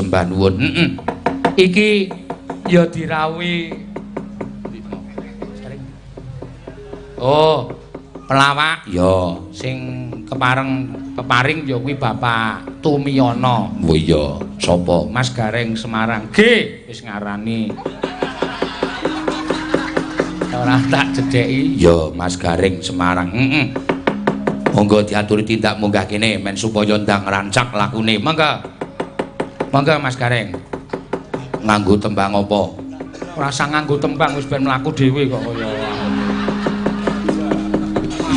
sembah nuwun. Heeh. Iki ya dirawuhi. Oh, pelawak ya sing kepareng peparing ya kuwi Bapak Tumiyono. Oh iya, sapa? Mas Gareng Semarang. G wis ngarani. Ora tak jedheki. Ya Mas Gareng Semarang. Heeh. Monggo diaturi tindak munggah kene men supaya ndang rancak lakune. Monggo. Monggo Mas Gareng. Nganggo tembang apa? Ora usah nganggo tembang wis ben mlaku dhewe kok kaya.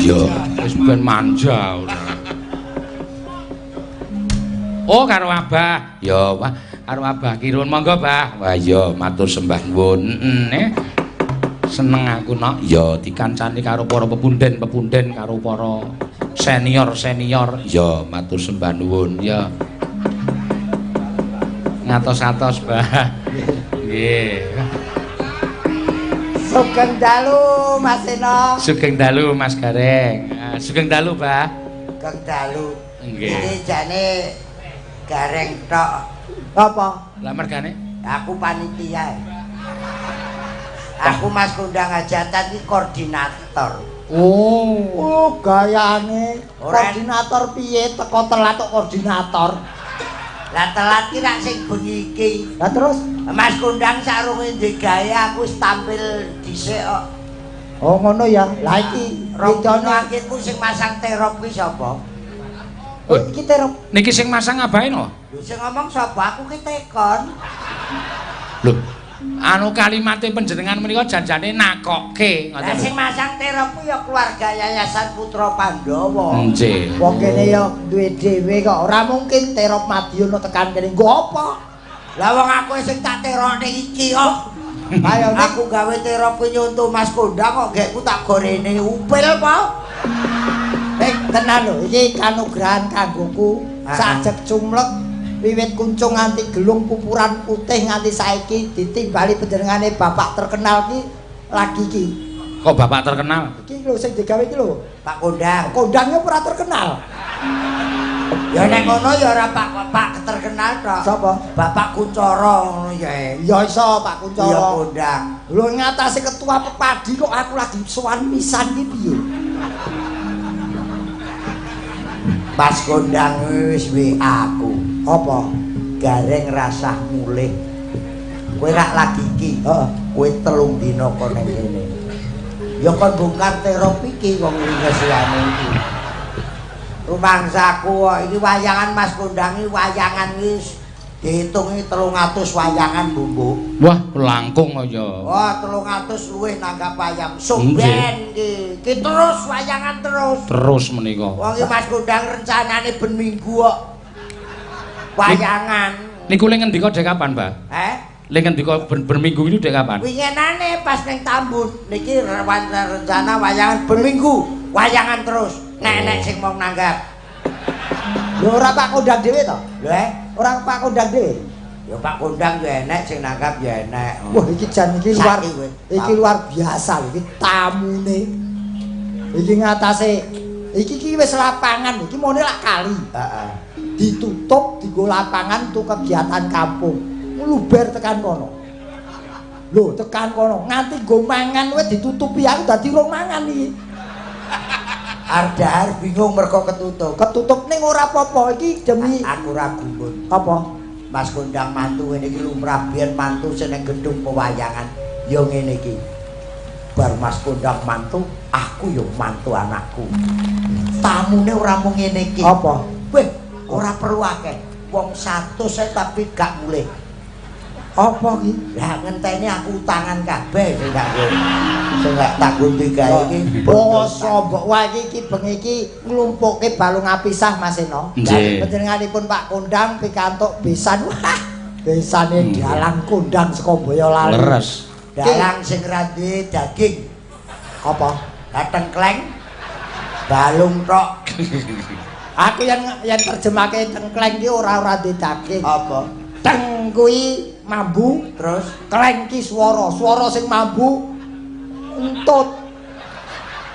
Iya, wis ben manja ora. Oh, karo Abah. Ya, wah, karo Abah Kirun. Monggo, Bah. Wah, iya, matur sembah nuwun. Heeh. Seneng aku nok. Ya, dikancani karo para pepunden-pepunden karo para senior-senior. Ya, matur sembah nuwun. Ya. Ngatos-atos, Bah. Nggih. Sugeng dalu Mas Seno. Sugeng dalu Mas Gareng. Sugeng dalu, Bah. Sugeng dalu. Nggih. Iki jane Gareng tok. Apa? Lah mergane? Aku panitia. Aku Mas Kondang hajatan iki koordinator. Oh, oh gayane. Koordinator piye teko telat kok koordinator? Lah telat ki rak sing bengi iki. Lah terus Mas Kondang sarunge digawe aku wis tampil dhisik kok. Oh ngono ya. Lah iki rong dina akehku sing masang terop kuwi sapa? Oh iki terop. Niki sing masang abahe no? Lho sing ngomong sapa? Aku ki tekon. Lho, anu kalimate panjenengan menika janjane nakokke ngoten. Lah sing masang terop kuwi ya keluarga Yayasan Putra Pandhawa. Nggih. Wong kene ya duwe dhewe kok ora mungkin terop Madiun tekan kene. Nggo apa? Lah wong aku sing tak terokne iki kok. Ayo aku gawe terop kuwi nyonto Mas Kondang kok gekku tak gorene upil apa? Tenan lho iki kanugrahan kanggoku sajeg cumlek wiwit kuncung nganti gelung pupuran putih nganti saiki ditimbali panjenengane bapak terkenal ki lagi iki. Kok bapak terkenal? Iki lho sing digawe iki lho, Pak Kondang. Kondangnya ora terkenal. Ya nek ngono ya ora Pak terkenal tok. Sapa? Bapak Kuncoro ngono ya. Ya iso Pak Kuncoro. Ya Kondang. Lho ngatasi ketua Pepadi kok aku lagi sowan pisan iki piye? Mas Kondang wis WA aku. Apa? Gareng rasah mulih. Kowe rak lagi iki. Heeh. Kowe 3 dina kon nang kene. Ya kon bongkar terop iki wong ngesuwane iki. Rumangsaku kok iki wayangan Mas Kondang iki wayangan wis diitungi 300 wayangan bumbu. Wah, langkung kaya. Wah, 300 luwih nanggap wayang. Somben iki. Iki terus wayangan terus. Terus menika. Wong iki Mas Kondang rencanane ben minggu kok. Wayangan. Niku le ngendika dek kapan, Mbah? Le ngendika ben minggu itu dek kapan? Wingenane pas ning Tambun niki rencana wayangan ben minggu, wayangan terus. Nek-nek sing mau nanggap. Lho ora Pak Kondang dhewe to? Lho ora Pak Kondang dhewe. Ya Pak Kondang ya enek sing nanggap ya enek. Wah iki jan iki luar iki luar biasa iki tamune. Iki ngatasé iki iki wis lapangan iki mone lak kali. Heeh. Ditutup dienggo lapangan untuk kegiatan kampung. Ngluber tekan kono. Lho tekan kono nganti nggo mangan wis ditutupi aku dadi rong mangan iki. Ardahar bingung mergo ketutup. Ketutup ning ora apa-apa iki demi aku ora gumun. Apa? Mas Kondang mantu ngene iki lumrah biyen mantu sing ning gedung pewayangan ya ngene iki. Bar Mas Kondang mantu, aku ya mantu anakku. Tamune ora mung ngene iki. Apa? Weh, ora perlu akeh. Wong 100 ae tapi gak mulih. Apa iki? Lah ngenteni aku utangan kabeh sing tak nggo. Sing gak tanggung digawe iki. Basa mbok wae iki bengi iki nglumpukke balung apisah Mas Seno. Panjenenganipun Pak Kondang pikantuk besan. Wah, besane dalang kondang saka Boyolali. Leres. Dalang sing ra duwe daging. Apa? Lah tengkleng. Balung tok. Aku yen terjemahke tengkleng ki ora duwe daging. Apa? Teng kuwi mambu, terus kleng ki swara, swara sing mambu entut.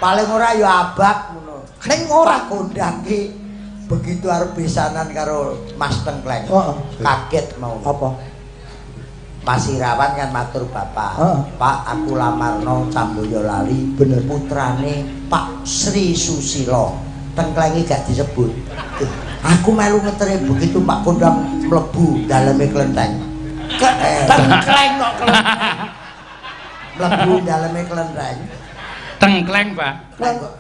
Paling ora ya abak ngono. Ning ora kondang ki Begitu arep besanan karo Mas Tengkleng. Kaget mau. Apa? Mas Irawan kan matur bapak. Pak, aku lamarno Camboyo Lali, bener putrane Pak Sri Susilo. Tengklengi gak disebut. Aku melu ngetere begitu Pak Kondang mlebu daleme klenteng. Tengkleng kok klenteng. Mlebu daleme klenteng. Tengkleng, Pak.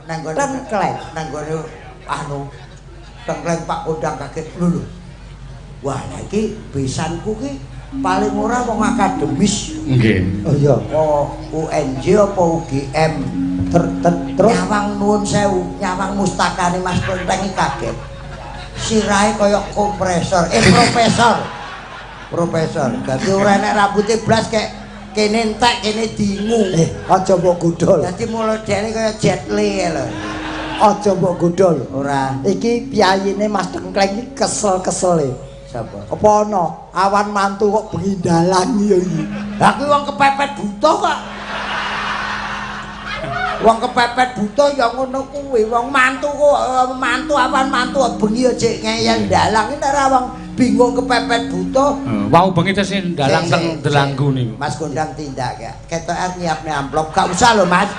Nang gone tengkleng, nang gone anu tengkleng Pak Kondang kaget lho. Wah, lha iki besanku ki paling ora wong akademis. Nggih. Oh iya. Oh, UNJ apa UGM. Terus nyawang nuwun sewu, nyawang mustakane Mas Klenteng iki kaget. Sirahe kaya kompresor, profesor. Profesor. Dadi ora enek rambute blas kek kene entek kene dingu. Aja mbok godhol. Dadi modele kaya Jet Li lho. Aja mbok godhol. Ora. Iki piyayine Mas Tengkleng iki kesel-kesele. Sapa? Apa ana awan mantu kok bengi dalan ya iki. Lah kuwi wong kepepet buta kok. Wong kepepet buta ya ngono kuwi. Wong mantu kok mantu awan mantu bengi aja ngeyel dalang iki ora wong bingung kepepet buta. Wau bengi tesih dalang teng Delanggu niku. Mas Kondang tindak ya. Ketoke arep nyiapne amplop. Gak usah lho, Mas.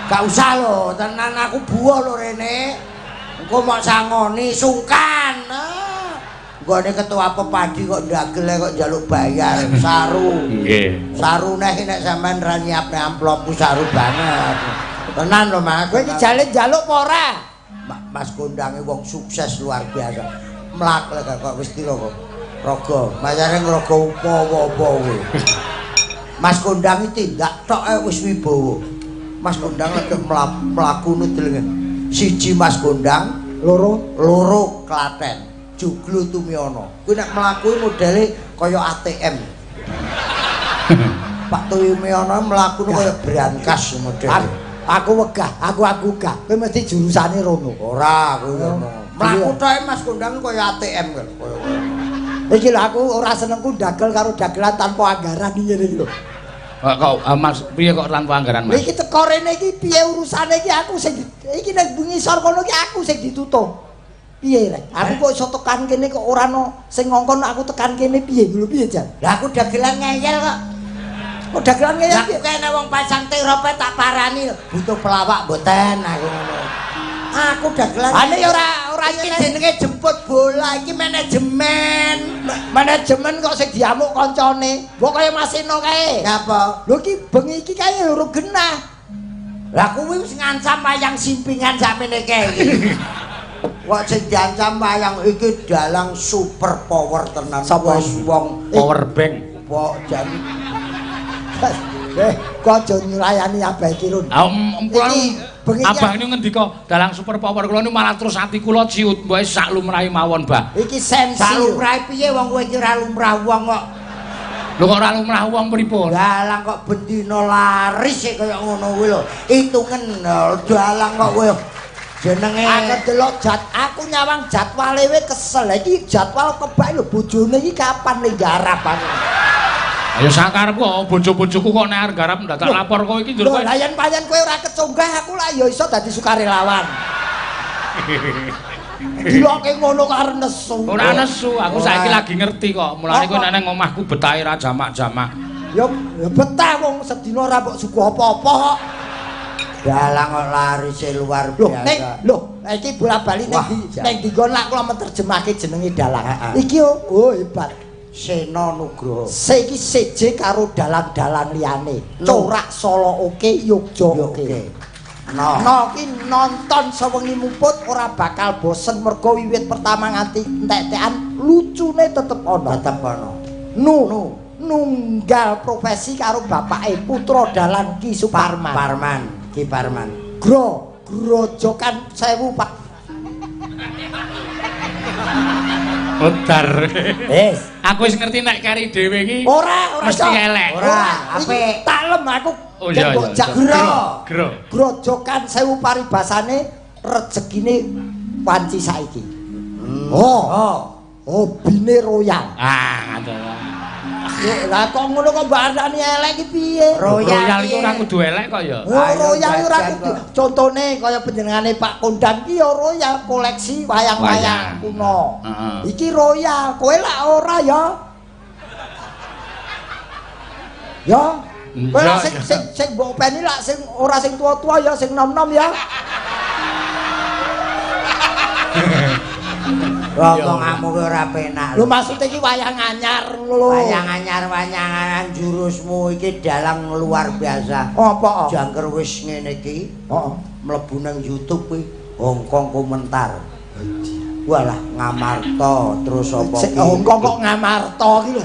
Gak usah lho, tenan aku buah lho rene. Engko mok sangoni sungkan. Nggone ketua pepadi kok ndagel kok njaluk bayar saru. Nggih. Saru neh nek sampean ra nyiapne amplopku saru banget. Tenan lho Mas. Kowe iki jale njaluk apa ora? Mas Kondange wong sukses luar biasa. Mlak lek kok wis kira kok. Raga, mayare ngraga upawa apa kuwi. Mas Kondang iki tindak tok wis wibawa. Mas Kondang lek mlaku nudelenge. Siji Mas Kondang, loro Klaten. Joglo Tumiono. Kuwi nek mlaku modele kaya ATM. Pak Tumiono mlaku kaya brankas modele. Aku wegah, aku gah. Kowe mesti jurusane rono. Ora, kowe ngono. Mlaku tok Mas Kondang kaya ATM kaya. Iki lho aku ora senengku dagel karo dagelan tanpa anggaran ngene iki lho. Kok Mas piye kok tanpa anggaran Mas? Iki teko rene iki piye urusane iki aku sing iki ning ngisor kono iki aku sing ditutup. Piye rek? Aku kok iso tekan kene kok ora ana sing ngongkon aku tekan kene piye lho piye Jan? Lah aku dagelan ngeyel kok. Kok dagelan ngeyel piye? Lah kene wong pasang terope tak parani butuh pelawak mboten aku ngono. Aku dagelan. Ane ya ora iki jenenge jemput bola iki manajemen. Manajemen kok sing diamuk kancane. Mbok kaya Mas Eno kae. Ngapa? Lho iki bengi iki kae urung genah. Lah kuwi wis ngancam wayang simpingan sakmene kae iki. Kok sing diancam wayang iki dalang super power tenan. Sapa wis wong power bank. Kok jan kok aja nyulayani abah iki Run. Abah niku ngendika dalang super power kula niku malah terus ati kula ciut mboke sak lumrahe mawon, Mbah. Iki sensi. Sak lumrahe piye wong kowe iki ora lumrah wong kok. Lho kok ora lumrah wong pripun? Dalang kok bendina laris e kaya ngono kuwi lho. Hitungen dalang kok kowe jenenge aku delok aku nyawang jadwale we kesel. Iki jadwal kebak lho bojone iki kapan le garap aku. Ayo sakarepku bojo-bojoku kok nek arep garap ndadak lapor kowe iki njur kowe. Lho yen pancen kowe ora kecunggah aku lah ya iso dadi sukarelawan. Diloke ngono kok arep nesu. Ora nesu, aku saiki lagi ngerti kok. Mulane kowe nek nang omahku betahe ra jamak-jamak. Ya betah wong sedina ora mbok suguh apa-apa kok. Dalang kok larise luar biasa. Lho, iki bola-bali ning ndi nggon lak kula menerjemahke jenenge dalang. Iki oh hebat. Seno Nugroho. Saiki seje karo dalang-dalang liyane. Corak Solo oke, Yogya oke. No ki nonton sewengi muput ora bakal bosen mergo wiwit pertama nganti entek-entekan lucune tetep ana. Tetep ana. Nunggal profesi karo bapake putra dalang Ki Suparman. Parman, Ki Parman. Grojokan Sewu Pak. Odar. Wis, aku wis ngerti nek kari dhewe iki ora mesti elek. Ora, apik. Taklem aku. Oh iya iya. Gro. Grojokan Sewu paribasane rejekine wanci saiki. Oh. Hobine royal. Ah, ngoten. Lah kok ngono kok mbok arani elek iki piye? Royal iku ora kudu elek kok ya. Royal ora kudu. Contone kaya panjenengane Pak Kondang ki ya royal koleksi wayang-wayang kuno. Iki royal, kowe lak ora ya. Ya. Kowe lak sing sing sing mbok openi lak sing ora sing tua-tua ya, sing nom-nom ya. Omonganmu kuwi ora penak. Lho maksude iki wayang anyar lho. Wayang anyar, wayangan jurusmu iki dalang luar biasa. Apa? Jangker wis ngene iki. Heeh. Mlebu nang YouTube kuwi Hongkong komentar. Walah Ngamarta terus apa ki? Hongkong kok Ngamarta ki lho.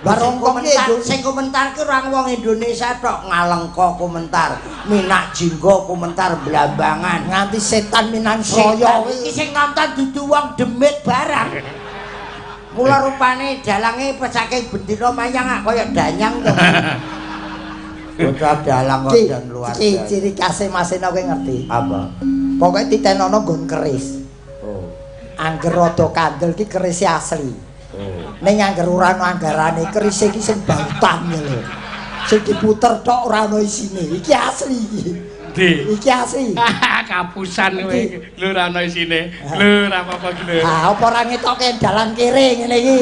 Lah Hongkong ki sing komentar ki ora wong Indonesia tok, Ngalengka komentar, Minak Jinggo komentar, Blambangan nganti setan Minangsraya iki sing nonton dudu wong demit barang. Mula rupane dalange saking bendina mayang kaya danyang to. Bocah dalang kok jan luar biasa. Ciri khase Mas Seno kowe ngerti? Apa? Pokoke titenono nggon keris. Oh. Angger rada kandel ki kerise asli. Ning angger ora ana anggarane kerise iki sing bautan lho. Sing diputer tok ora ana isine. Iki asli iki. Ndi? Iki asli. Kapusan kowe iki. Lho ora ana isine. Lho ora apa-apa iki lho. Ha apa ora ngetoke dalan kere ngene iki.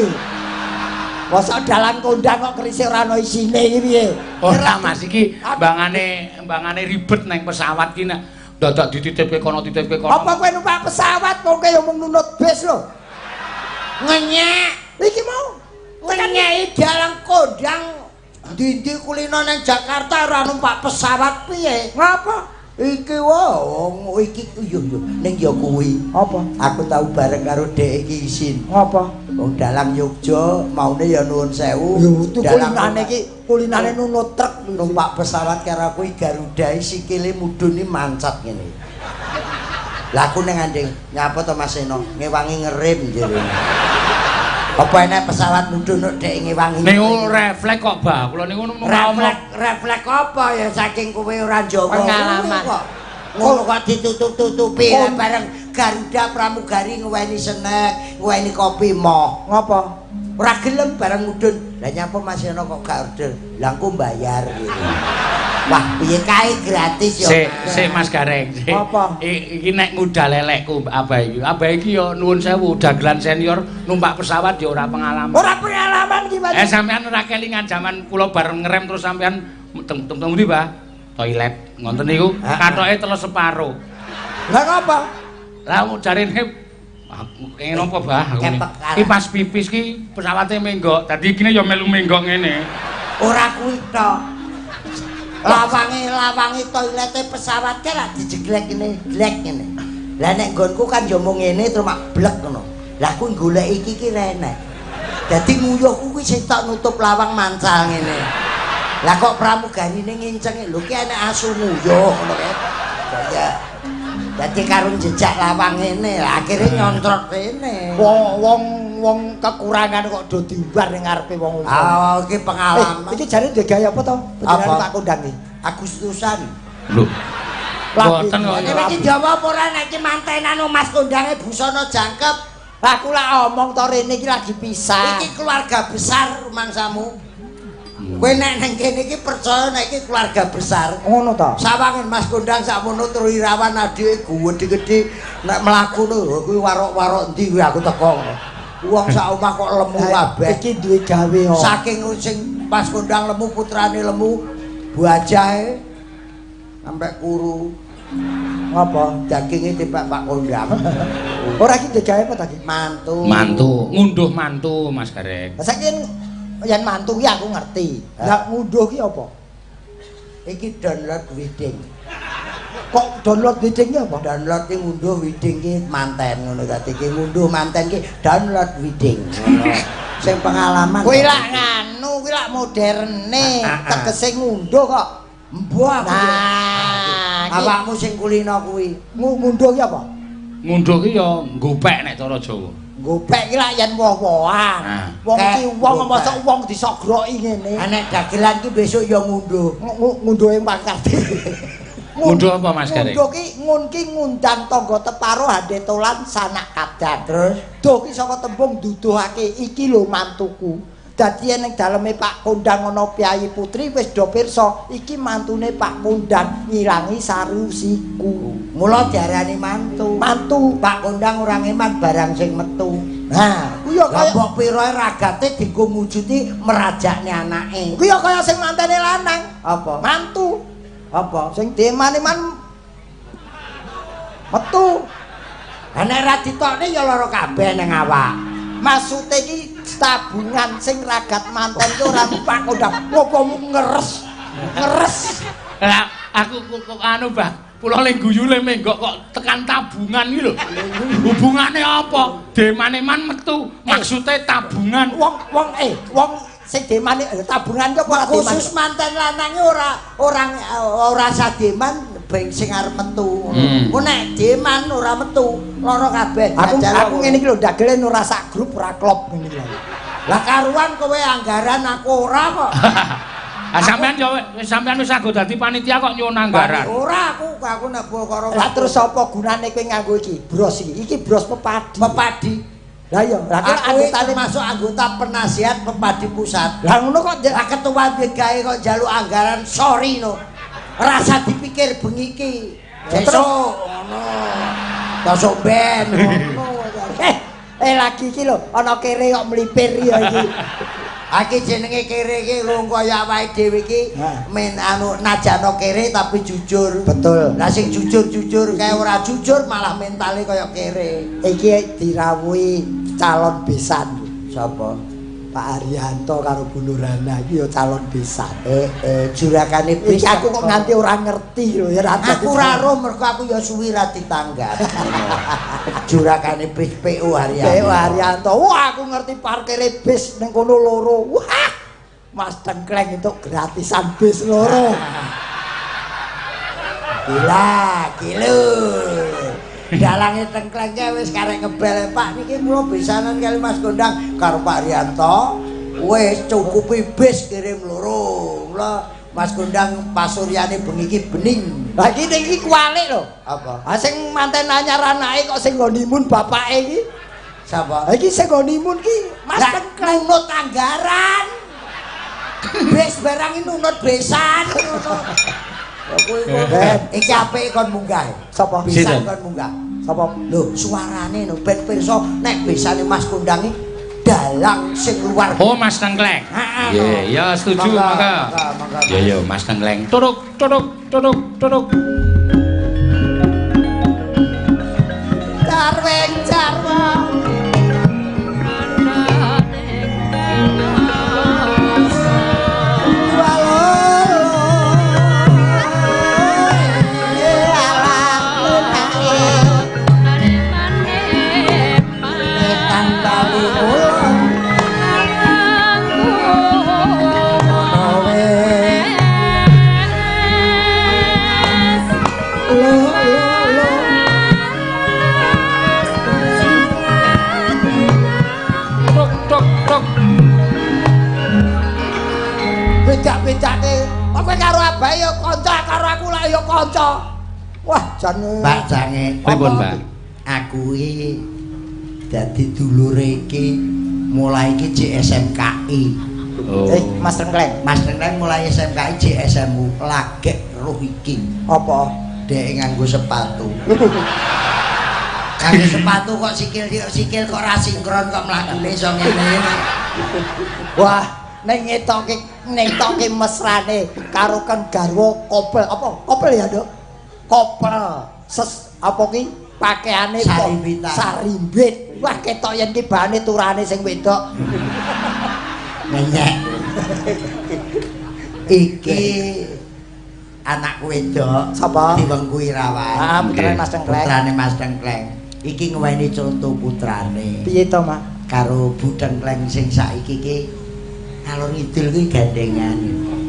Mosok dalan kondang kok kerise ora ana isine iki piye? Ora Mas iki mbangane ribet nang pesawat ki nek dadak dititipke kono titipke kono. Apa kowe numpak pesawat kok kowe mung nunut bis lho. Ngenyek. Iki mau ngenyeki dalang kondang ndi-ndi kulino nang Jakarta ora numpak pesawat piye? Ngapa? Iki wong iki yo yo ning ya kuwi. Apa? Aku tau bareng karo dhek iki isin. Ngapa? Wong dalang Yogya maune ya nuwun sewu. Kulinane iki kulinane nunut truk numpak pesawat karo aku Garuda sikile mudhun iki mancat ngene. Lah aku ning anding nyapa to Mas Seno ngewangi ngerem jere. Apa enek pesawat mudhun kok dhek ngewangi? Niku refleks kok, Bah. Kula niku refleks apa ya saking kowe ora Jawa pengalaman kok. Ngono kok ditutup-tutupi bareng Garuda pramugari ngeweni snack, ngeweni kopi moh. Ngapa? Ora gelem bareng mudhun. Lah nyapa Mas Seno kok gak order? Lah engko mbayar gitu. Wah, piye kae gratis ya. Sik, sik Mas Gareng, sik. Apa? Iki nek ngudal elekku Abah iki. Abah iki ya nuwun sewu dagelan senior numpak pesawat ya ora pengalaman. Ora pengalaman ki, Mas. Sampean ora kelingan jaman kula bareng ngerem terus sampean teng-teng ndi, Bah? Toilet. Ngoten niku, katoke teles separo. Lah ngapa? Lah jarene aku kenging napa, Bah? Aku iki pas pipis ki pesawate menggok. Dadi ikine ya melu menggok ngene. Ora kuwi tok. Lawange toilete pesawat ki lak dijeglek ngene, glek ngene. Lah nek nggonku kan ya mung ngene terus mak blek ngono. Lah kuwi golek iki ki renek. Dadi nguyuhku kuwi sing tok nutup lawang mancal ngene. Lah kok pramugarine nginceng lho ki enek asu nguyuh ngono kae. Ya. Dadi karo jejak lawang ngene, lah akhire nyontrot rene. Wong kekurangan kok do diumbar ning ngarepe wong umum. Ah, iki pengalaman. Iki jare ndek gawe apa to? Panjenengan Pak Kondang iki. Agustusan. Lho. Mboten kok. Iki jawab ora nek iki mantenan Mas Kondange busana jangkep. Aku lak omong to rene iki lagi pisah. Iki keluarga besar rumangsamu. Kowe nek nang kene iki percaya nek iki keluarga besar. Ngono ta? Sawangen Mas Kondang sakmono Tru Irawan adike gedhe-gedhe nek mlaku lho kuwi warok-warok endi kuwi aku teko ngono. Wong sak omah kok lemu kabeh. Iki duwe gawe kok. Saking sing Mas Kondang lemu putrane lemu, buajahe sampe kuru. Ngapa? Daginge tipak Pak Kondang. Ora iki duwe gawe apa ta iki? Mantu. Mantu, ngunduh mantu Mas Gareng. Lah saiki yen mantu ki aku ngerti. Lah ngunduh ki apa? Iki download wedding. Kok download wedding ki apa? Download ki ngunduh wedding ki manten ngono dadi ki ngunduh manten ki download wedding ngono. Sing pengalaman. Kuwi lak nganu, kuwi lak moderne, tegese ngunduh kok. Mbuh aku. Nah, awakmu sing kulino kuwi. Ngunduh ki apa? Ngunduh ki ya nggopek nek cara Jawa. Gopek iki lak yen woh-wohan. Wong iki wong mosok wong disogroki ngene. Ha nek dagelan ki besok ya ngunduh. Ngunduhe pangkat. Ngunduh apa Mas Gareng? Ngunduh ki ngun ki ngundang tangga teparo handetolan sanak kadan. Terus duh ki saka tembung duduhake iki lho mantuku. Dadi ning daleme Pak Kondang ana piyayi putri wis do pirsa iki mantune Pak Kondang ngilangi sarusiku. Mula diarani mantu. Mantu Pak Kondang ora ngeman barang sing metu. Nah, kuwi ya kaya mbok pira ragate dienggo ngujuti merajakne anake. Kuwi ya kaya sing mantene lanang. Apa? Mantu. Apa? Sing dieman-eman metu. Lah nek ra ditokne ya lara kabeh ning awak. Maksude iki tabungan sing ragat manten ki ora Pak Kondang. Ngopo ngeres. Ngeres. Lah aku kok anu Mbah, kula le guyu le menggok kok tekan tabungan iki lho. Hubungane apa? Deman-eman metu, maksude tabungan. Wong sing demane tabungan ki apa khusus manten lanange ora sademan ben sing arep metu. Ku nek deman ora metu, lara kabeh. Aku ngene iki lho dagele ora sak grup ora klop ngene iki lho. Lah karuan kowe anggaran aku ora kok. Ah sampean yo sampean wis anggo dadi panitia kok nyuwun anggaran. Ora aku nek perkara. Lah terus apa gunane kowe nganggo iki? Bros iki. Iki bros pepadi. Pepadi. Lah iya, lah anggotane masuk anggota penasihat Pepadi Pusat. Lah ngono kok lah ketua gawe kok njaluk anggaran sorry no. Rasa dipikir bengi iki. Besok ngono. Besok ben ngono. Lagi iki lho ana kere kok mlipir ya iki. Iki jenenge kere iki lho kaya awake dhewe iki men anu najano kere tapi jujur. Betul. Lah sing jujur-jujur kae ora jujur malah mentale kaya kere. Iki dirawuhi calon besan. Sapa? Pak Haryanto karo Bu Nurana iki ya calon besan. Juragane bis. Iki aku kok nganti ora ngerti lho ya. Aku ora ro mergo aku ya suwi ra ditanggap. Juragane bis PO Haryanto. PO Haryanto. Wah, aku ngerti parkire bis ning kono loro. Wah. Mas Tengkleng entuk gratisan bis loro. Gila, gila. Dalange Tengkleng wis karek ngebel Pak niki kula besanan kali Mas Kondang karo Pak Haryanto wis cukupi bis kirim loro. Mula Mas Kondang pasuryane bengi iki bening. Lah iki iki kualik lho. Apa? Ha sing manten anyar anake kok sing honeymoon bapake iki. Sapa? Ha iki sing honeymoon ki Mas Tengkleng nunut anggaran. Bis barang iki nunut besan ngono. Kuwi iki apike kon munggah. Sapa? Besan kon munggah. Sapa? Lho, suarane lho ben pirsa nek besane Mas Kondang iki dalang sing luar. Oh, Mas Tengkleng. Nggih, ya setuju monggo. Ya ya Mas Tengkleng. Turuk turuk turuk turuk. Carweng carwa. Beda-bedane kowe karo abahe ya kanca karo aku lak ya kanca. Wah jan Pak Jange. Pripun, Pak? Aku iki dadi dulure iki mulai iki JSMKI. Oh. Mas Tengkleng. Mas Tengkleng mulai SMKI JSMU lagek roh iki. Apa? Dhek nganggo sepatu. Nganggo sepatu kok sikil kok ra sinkron kok mlakune iso ngene. Wah, ning ngetoke mesrane karo kan garwa kopel apa kopel ya Nduk kopel ses apa ki pakaiane sarimbit. Wah ketok yen ki bahane turane sing wedok ngenyek. Iki anak wedok sapa? Diwengku Irawan. Ah, putrane Mas Tengkleng. Putrane Mas Tengkleng. Iki ngeweni conto putrane. Piye to, Mak? Karo Bu Tengkleng sing saiki ki ngalor ngidul kuwi gandengan.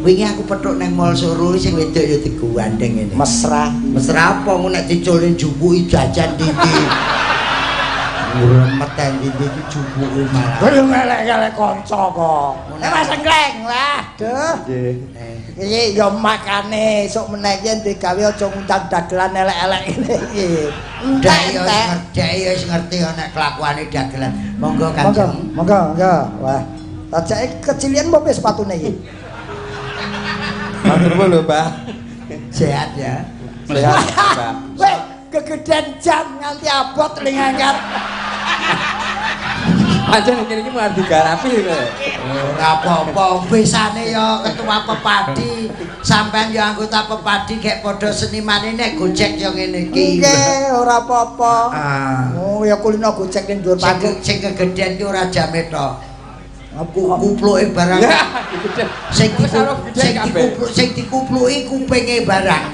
Wingi aku petuk nang Mall Soro sing wedok ya digandeng ngene. Mesra. Mesra apa ngono nek diculin jupuki jajan ndi-ndi. Ngremet ndi-ndi dijupuki malah. Kowe ngelek-elek kanca kok. Mas Tengkleng lah, duh. Nggih. Iki ya makane esuk meneh iki digawe aja ngundang dagelan elek-elek ngene iki. Entek-entek. Dek ya wis ngerti nek kelakuane dagelan. Monggo Kanjeng. Monggo, monggo. Wah. Tajake kecilian apa sepatune iki? Matur nuwun lho, Pak. Sehat ya. Sehat, Pak. Weh, kegedean jam nganti abot ling angkat. Pancen ngene iki mung digarapi kok. Ora apa-apa, besane ya ketua Pepadi, sampean ya anggota Pepadi gek padha senimane nek gojek ya ngene iki. Nggih, ora apa-apa. Oh, ya kulino gojek ning dhuwur panggung. Sing kegedean ki ora jame tok. Kupluke barang. Sing sing dikupluki kupinge barang.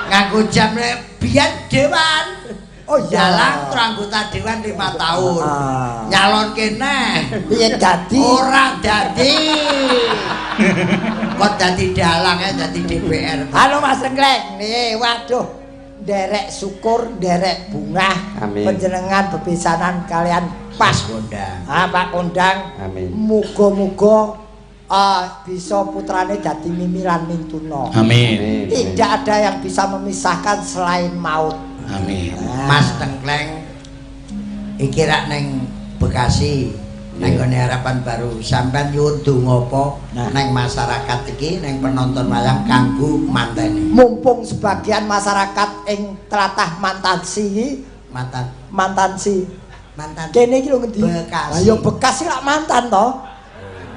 Nganggo jam nek biyen dewan. Oh iya, dalang anggota dewan 5 tahun. Nyalonke neh. Piye dadi? Ora dadi. Kok dadi dalang ae dadi DPR. Halo Mas Tengkleng. Nih, waduh. Nderek syukur, nderek bungah. Panjenengan bebesanan kalian Pak Kondang. Ah, Pak Kondang. Amin. Muga-muga bisa putrane dadi Mimi lan Mintuna. Amin. Tidak ada yang bisa memisahkan selain maut. Amin. Mas Tengkleng iki rak neng Bekasi neng gone Harapan Baru sampean nyuwun donga apa neng masyarakat iki neng penonton wayang kanggo mantene. Mumpung sebagian masyarakat ing tlatah Mantansi mantan Mantansi mantan kene iki lho ngendi? Bekasi. Lah ya Bekasi lak mantan to.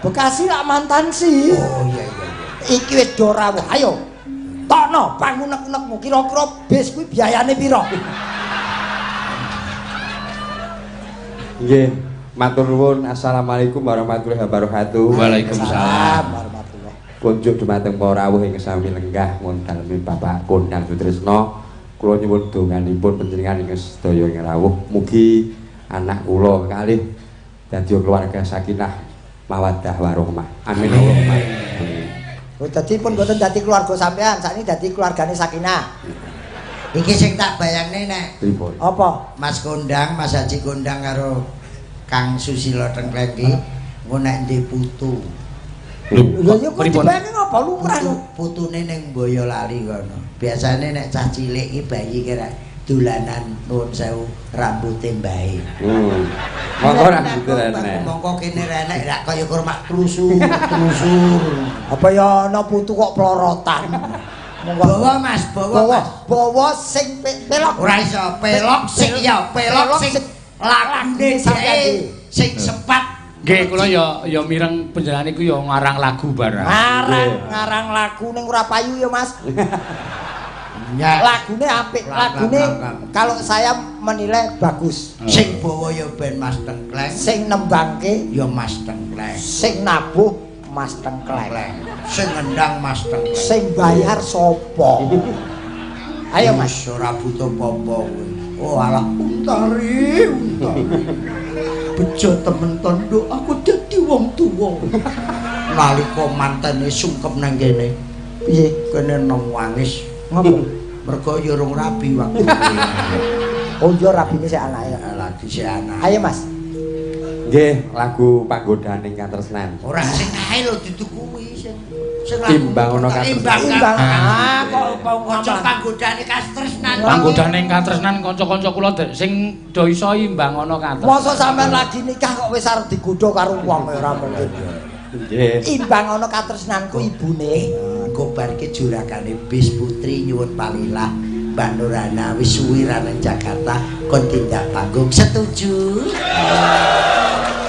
Bekasi lak Mantansi. Oh iya iya iya. Iki wis do rawuh. Ayo. Tokno pangunek-unekmu kira-kira bis kuwi biayane pira? Nggih, matur nuwun. Assalamualaikum warahmatullahi wabarakatuh. Waalaikumsalam warahmatullahi. Kunjuk dumateng para rawuh ingkang sami lenggah wonten dalem Bapak Kondang Sutrisno. Kula nyuwun donganipun panjenengan ingkang sedaya ing rawuh. Mugi anak kula kalih dadi keluarga sakinah mawaddah warahmah. Amin Allahumma. Amin. Oh, dadi pun mboten dadi keluarga sampean, sakniki dadi keluargane Sakinah. Iki sing tak bayangne nek pripun? Apa? Mas Kondang, Mas Haji Kondang karo Kang Susilo Tengkleng iki engko nek ndek putu. Lho ya kok dibayangke ngapa lumrah lho? Putune ning Boyolali kono. Biasane nek cah cilik iki bayi kira dolanan nuwun sewu rambute mbae. Monggo rambute renek. Monggo kene renek rak kaya kurmak tlusur-tlusur. Apa ya ana putu kok plorotan. Monggo. Bawa Mas, bawa Mas. Bawa sing pelok. Ora iso pelok sing ya pelok sing lagune sampeyan sing sepat. Nggih, kula ya mireng panjenengan iku ya ngarang lagu barang. Ngarang lagu ning ora payu ya Mas. Ya. Lagune apik, lagune kalau saya menilai bagus. Sing bawa ya ben Mas Tengkleng, sing nembangke ya Mas Tengkleng, sing nabuh Mas Tengkleng, sing ngendang Mas Tengkleng, sing bayar sapa? Ayo Mas, ora butuh apa-apa kowe. Oh alah untari, untari. Bejo temen tondo aku dadi wong tuwa. Nalika mantene sungkem nang kene. Piye? Kene nangis. Ngopo? Mergo ya urung rabi waktu kuwi. Oh iya rabine sik anake. Lagi sik anak. Ayo Mas. Nggih, lagu panggodaning katresnan. Ora sing kae lho ditukuwi sing sing lagu Imbang ana katresnan. Ah kok kanca panggodane katresnan. Panggodaning katresnan kanca-kanca kula sing do iso imbang ana katresnan. Mosok sampean lagi nikah kok wis arep digodha karo wong ora mungkin. Nggih. Imbang ana katresnanku ibune. Engko bar ki juragane bis putri nyuwun palilah Mbak Nurana wis suwi ra nang Jakarta kon tindak panggung. Setuju?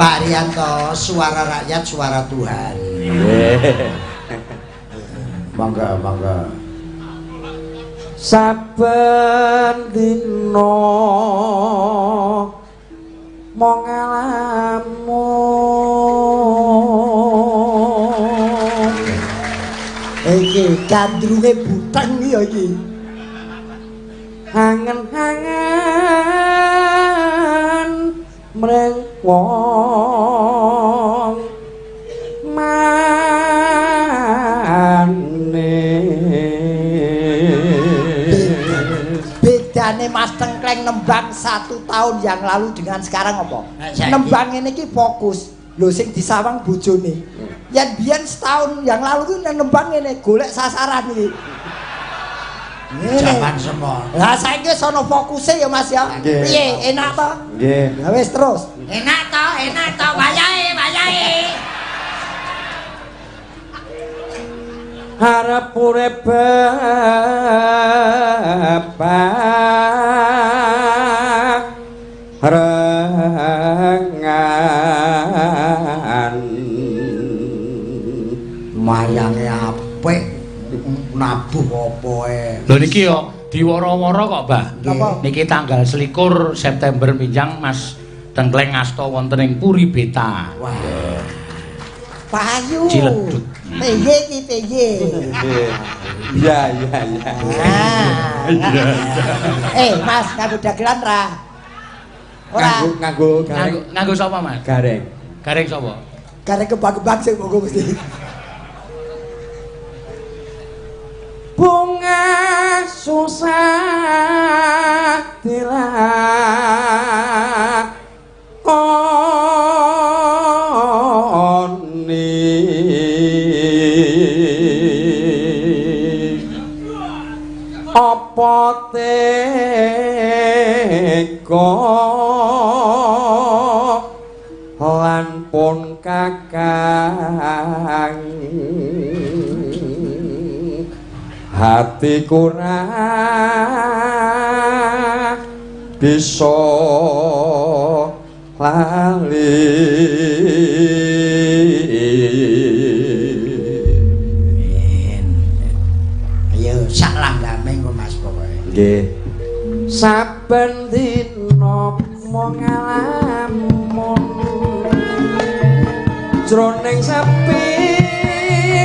Pak Rianto, suara rakyat suara Tuhan. Nggih. Mangga, mangga. Saben dina mung ngalamun iki gandrunge buteng ya iki. Angen-angen mring wong manis. Bedane Mas Tengkleng nembang 1 tahun yang lalu dengan sekarang apa? Nembang ini iki fokus. Lho sing disawang bojone. Yen biyen setahun yang lalu kuwi nembang ngene golek sasaran iki. Jaman semono. Lah saiki wis ana fokuse ya Mas ya. Piye enak to? Nggih. Ya wis terus. Enak to, enak to wayahe, wayahe. Arep urip bebarengan. Mayange apik nabuh apa ae. Lho niki yo diwara-wara kok, Mbah. Niki tanggal 21 September minjang Mas Tengkleng asta wonten ing Puri Beta. Wah. Payu. Ciledug. Piye iki piye? Iya iya iya. Eh, Mas, nganggo dagelan ra? Ora. Nganggo gareng. Nganggo sapa, Mas? Gareng. Gareng sapa? Gareng kembang-kembang sing monggo mesti. Bunga susah dilakoni, apa tega lan pun kakang hati kurang bisa lali. Ayo sak langgame engko Mas pokoke. Nggih. Saben dina mung ngalamun jroning sepi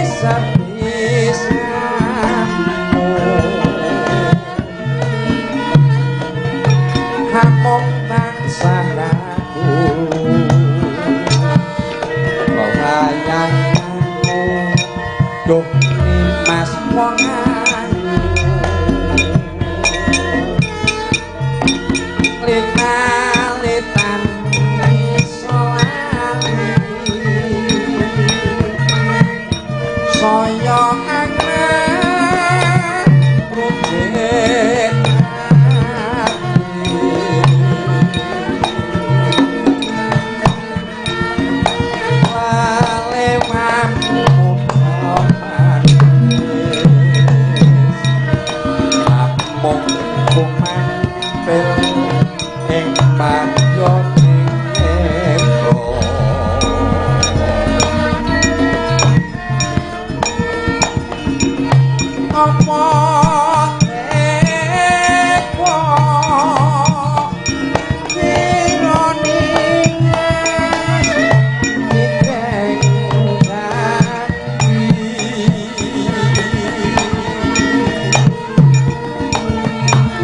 sepi hamong tansah ragu bayanganmu duh Mas wong ayu lita-litan iso lali saya anget rujuk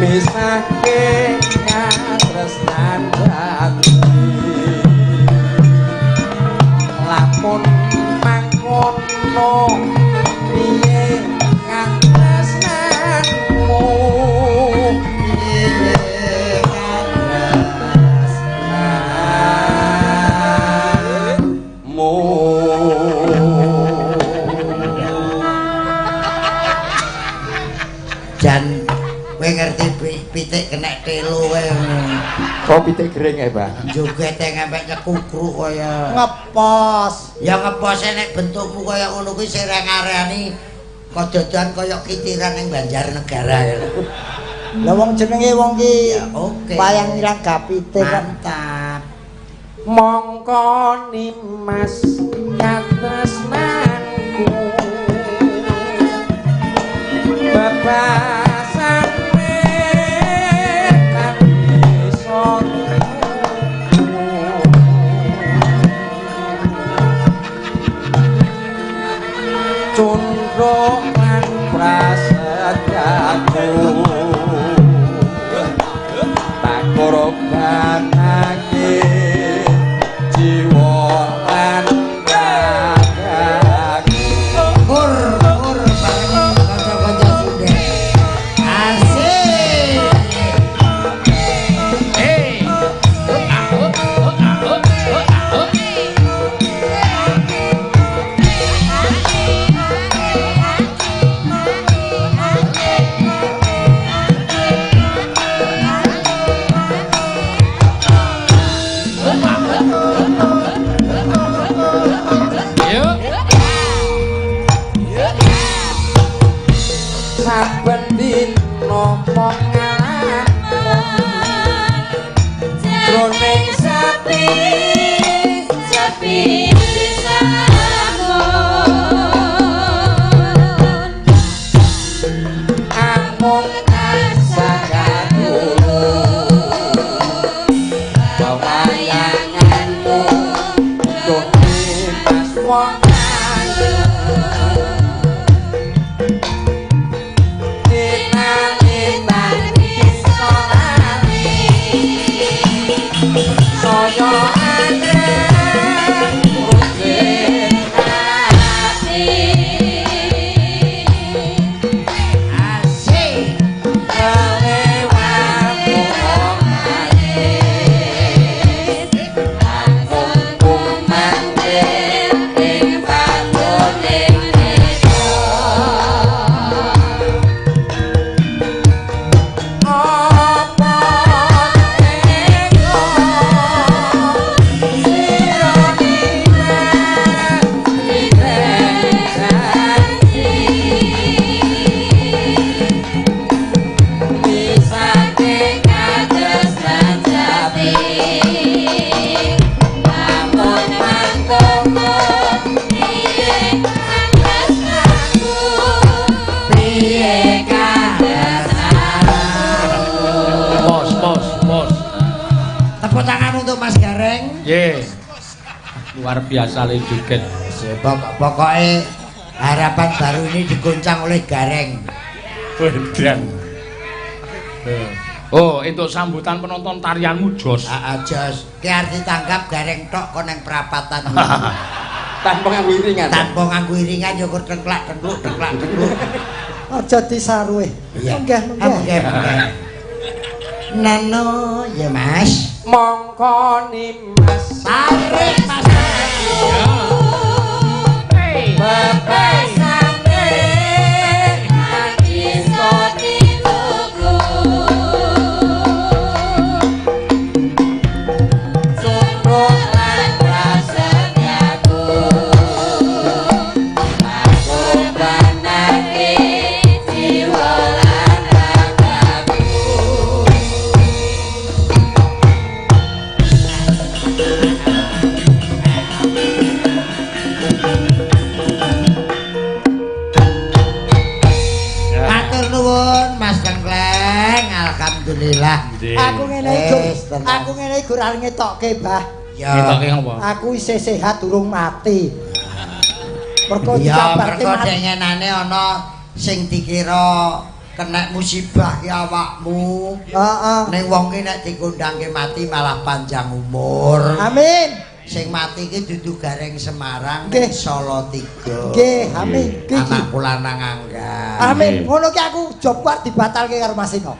misake katresnan jati lamun mangkono piye katresnanmu piye katresnanmu. Jan kowe ngerti pitik kena telo kowe ngono. Kok pitik gering ae, Pak? Jogete ngampe nyekukruk kaya ngepos. Ya ngepose nek bentukmu kaya ngono kuwi sing ngarani kododan kaya kitiran ning Banjarnegara ya. Lah wong jenenge wong ki oke. Wayang ilang gapite kok. Mantap. Mongko nimas katresnanku bebasane tan iso cundro lan prasetyaku tak korbanake jiwa lan ragaku. Ur ur bareng kanca-kanca sundel. Asik. Hey. Saben dina mung jroning sepi sepi samun amung tansah kadulu wayanganmu mas wong ayu luar biasa le joget. Pokoknya harapan baru ini diguncang oleh Gareng. Wedan. Oh, untuk sambutan penonton tarianmu jos. Heeh, jos. Ki arep ditanggap Gareng tok kon nang perapatan. Tanpa nganggo iringan. Tanpa nganggo iringan ya kur tengklak-tengkluk tengklak-tengkluk. Aja disaruwe. Munggah, munggah. Nano ya Mas. Mongko nimas. Tarik Mas. Bebasane iso dituku sumro lan prasetyaku korbanake jiwa lan ragaku. Alhamdulillah. Aku ngene iki, aku ngene iki ora ngetokke, Bah. Ya. Ngetokke apa? Aku isih sehat durung mati. Mergo dikabarke mati. Dengenane ana sing dikira kena musibah ki awakmu. Heeh. Ning wong ki nek dikondangke mati malah panjang umur. Amin. Sing mati ki dudu Gareng Semarang, Solo 3. Nggih, amin. Anakku lanang angga. Amin. Ngono ki aku jobku arep dibatalke karo Mas Ino.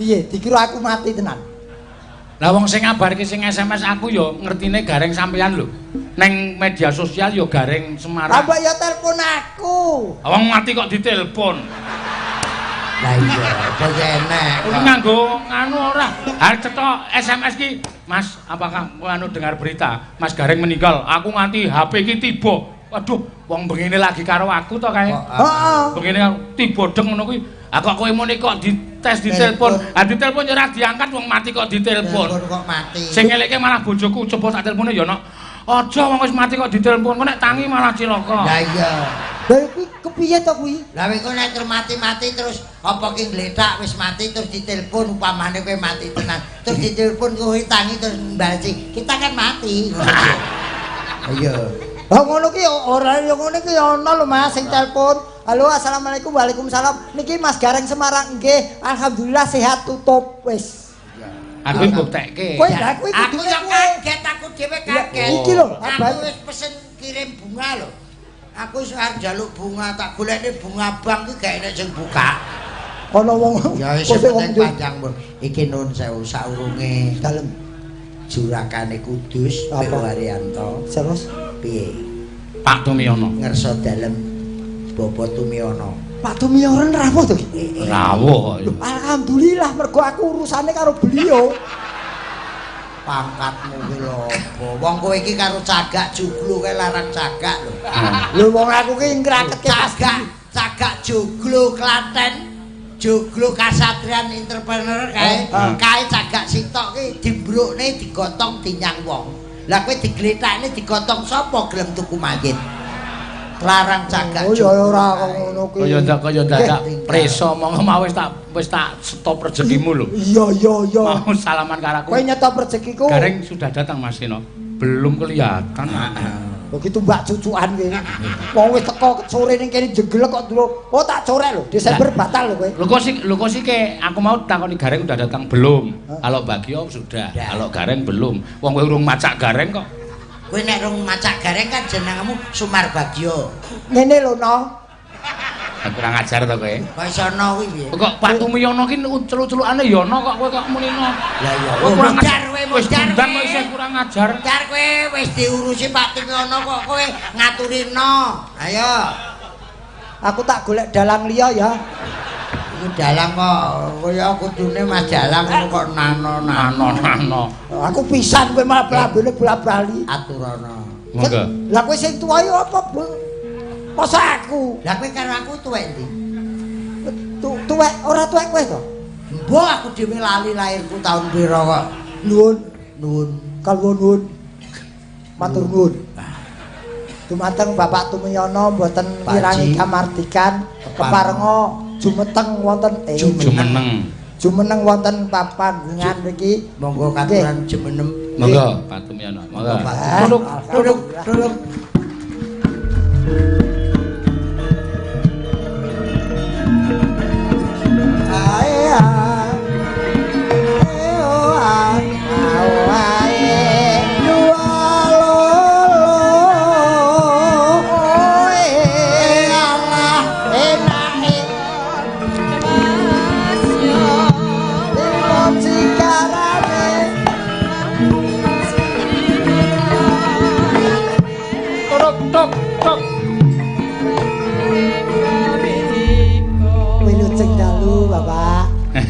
Piye? Dikira aku mati tenan. Lah wong sing ngabarke sing SMS aku ya ngertine Gareng sampean lho. Neng media sosial ya Gareng Semarang. Lah mbok ya telepon aku. Wong mati kok ditelepon. Lah iya, apa ya enek. Kuwi nganggo nganu ora. Arep cetok SMS ki, Mas, apakah anu dengar berita Mas Gareng meninggal? Aku nganti HP ki tiba. Waduh, wong bengine lagi karo aku to kae. Heeh. Bengine tiba deng ngono kuwi. Aku kok kowe muni kok dites ditelepon. Ha ditelepon ya ora diangkat wong mati kok ditelepon. Telepon kok mati. Sing ngelekke malah bojoku, coba tak telepone ya nok. Aja wong wis mati kok ditelepon, kok nek tangi malah cilaka. Lah iya. Lah kuwi kepiye to kuwi? Lah kowe nek terus mati-mati terus apa ki ngletak wis mati terus ditelepon upamane kowe mati tenan. Terus ditelepon kowe tangi terus mbalesi. Kita kan mati. Iya. Lah ngono ki ora ya ngono ki ana lho Mas sing telepon. Halo, assalamualaikum, waalaikumsalam. Niki Mas Gareng Semarang nggih. Alhamdulillah sehat tutup wis. Aku mbuktekke. Kowe lha kuwi aku yo kaget, aku dhewe kaget. Iki lho, aku wis pesen kirim bunga lho. Aku wis arep njaluk bunga, tak golekne bunga bank ki gak enek sing buka. Ana wong ya wis penting panjang pun. Iki nun sewu saurunge dalem jurakane Kudus Pak Haryanto. Terus piye? Pak Tumiono. Ngersa dalem Bapak Tumiono. Pak Tumiono rawuh to? Rawuh. Alhamdulillah mergo aku urusane karo beliau. Pangkatmu kuwi lho apa? Wong kowe iki karo cagak juglu kae larang cagak lho. Lho wong aku ki ngraketke cagak. Cagak joglo Klaten, joglo kasatrian entrepreneur kae, kae cagak sitok ki dimbrukne digotong dinyang wong. Lah kowe digletakne digotong sapa gelem tuku mayit? Larang cagak. Oh ya ora kok ngono kuwi. Kaya dadak preso monggo mau wis tak stop rezekimu lho. Iya iya iya. Mau salaman karo aku. Kowe nyetop rezekiku. Gareng sudah datang Mas Seno. Belum kelihatan. Begitu mbak cucuan kowe. Wong wis teko sore ning kene jeglek kok dulu. Oh tak corek lho, Desember batal lho kowe. Lho kok sih ke aku mau takoni Gareng udah datang belum? Kalau Bagio sudah, kalau Gareng belum. Wong kowe urung macak Gareng kok. Kowe nek rung macak Gareng kan jenengmu Sumar Bagio. Ngene lho, No. Kurang ajar to kowe. Kok iso no kuwi piye? Kok Pak Tumiyono ki celu-celukane ya no kok kowe kok muni no. Lah iya. Modar kowe, modar. Kok isih kurang ajar. Modar kowe wis diurusi Pak Tumiyono kok kowe ngaturi no. Ayo. Aku tak golek dalang liya ya. Iku dalang kok kaya kudune Mas Dalang ngono kok nano-nano. Aku pisan kowe malah blabene bola-bali. Aturana. Monggo. Lah kowe sing tuwa ya apa, Bu? Masa aku? Lah kowe karo aku tuwek ndi? Tuwek ora tuwek kowe to? Mbok aku dhewe lali lahirku taun pira kok. Nuwun, nuwun. Kalwun nuwun. Matur nuwun. Dumateng Bapak Tumiyono mboten mirangi kamardikan keparenga jumeteng wonten jumeneng. Jumeneng wonten papanggungan mriki. Monggo katuran jumenem. Monggo Pak Tumiyono. Monggo. Duduk, duduk, duduk.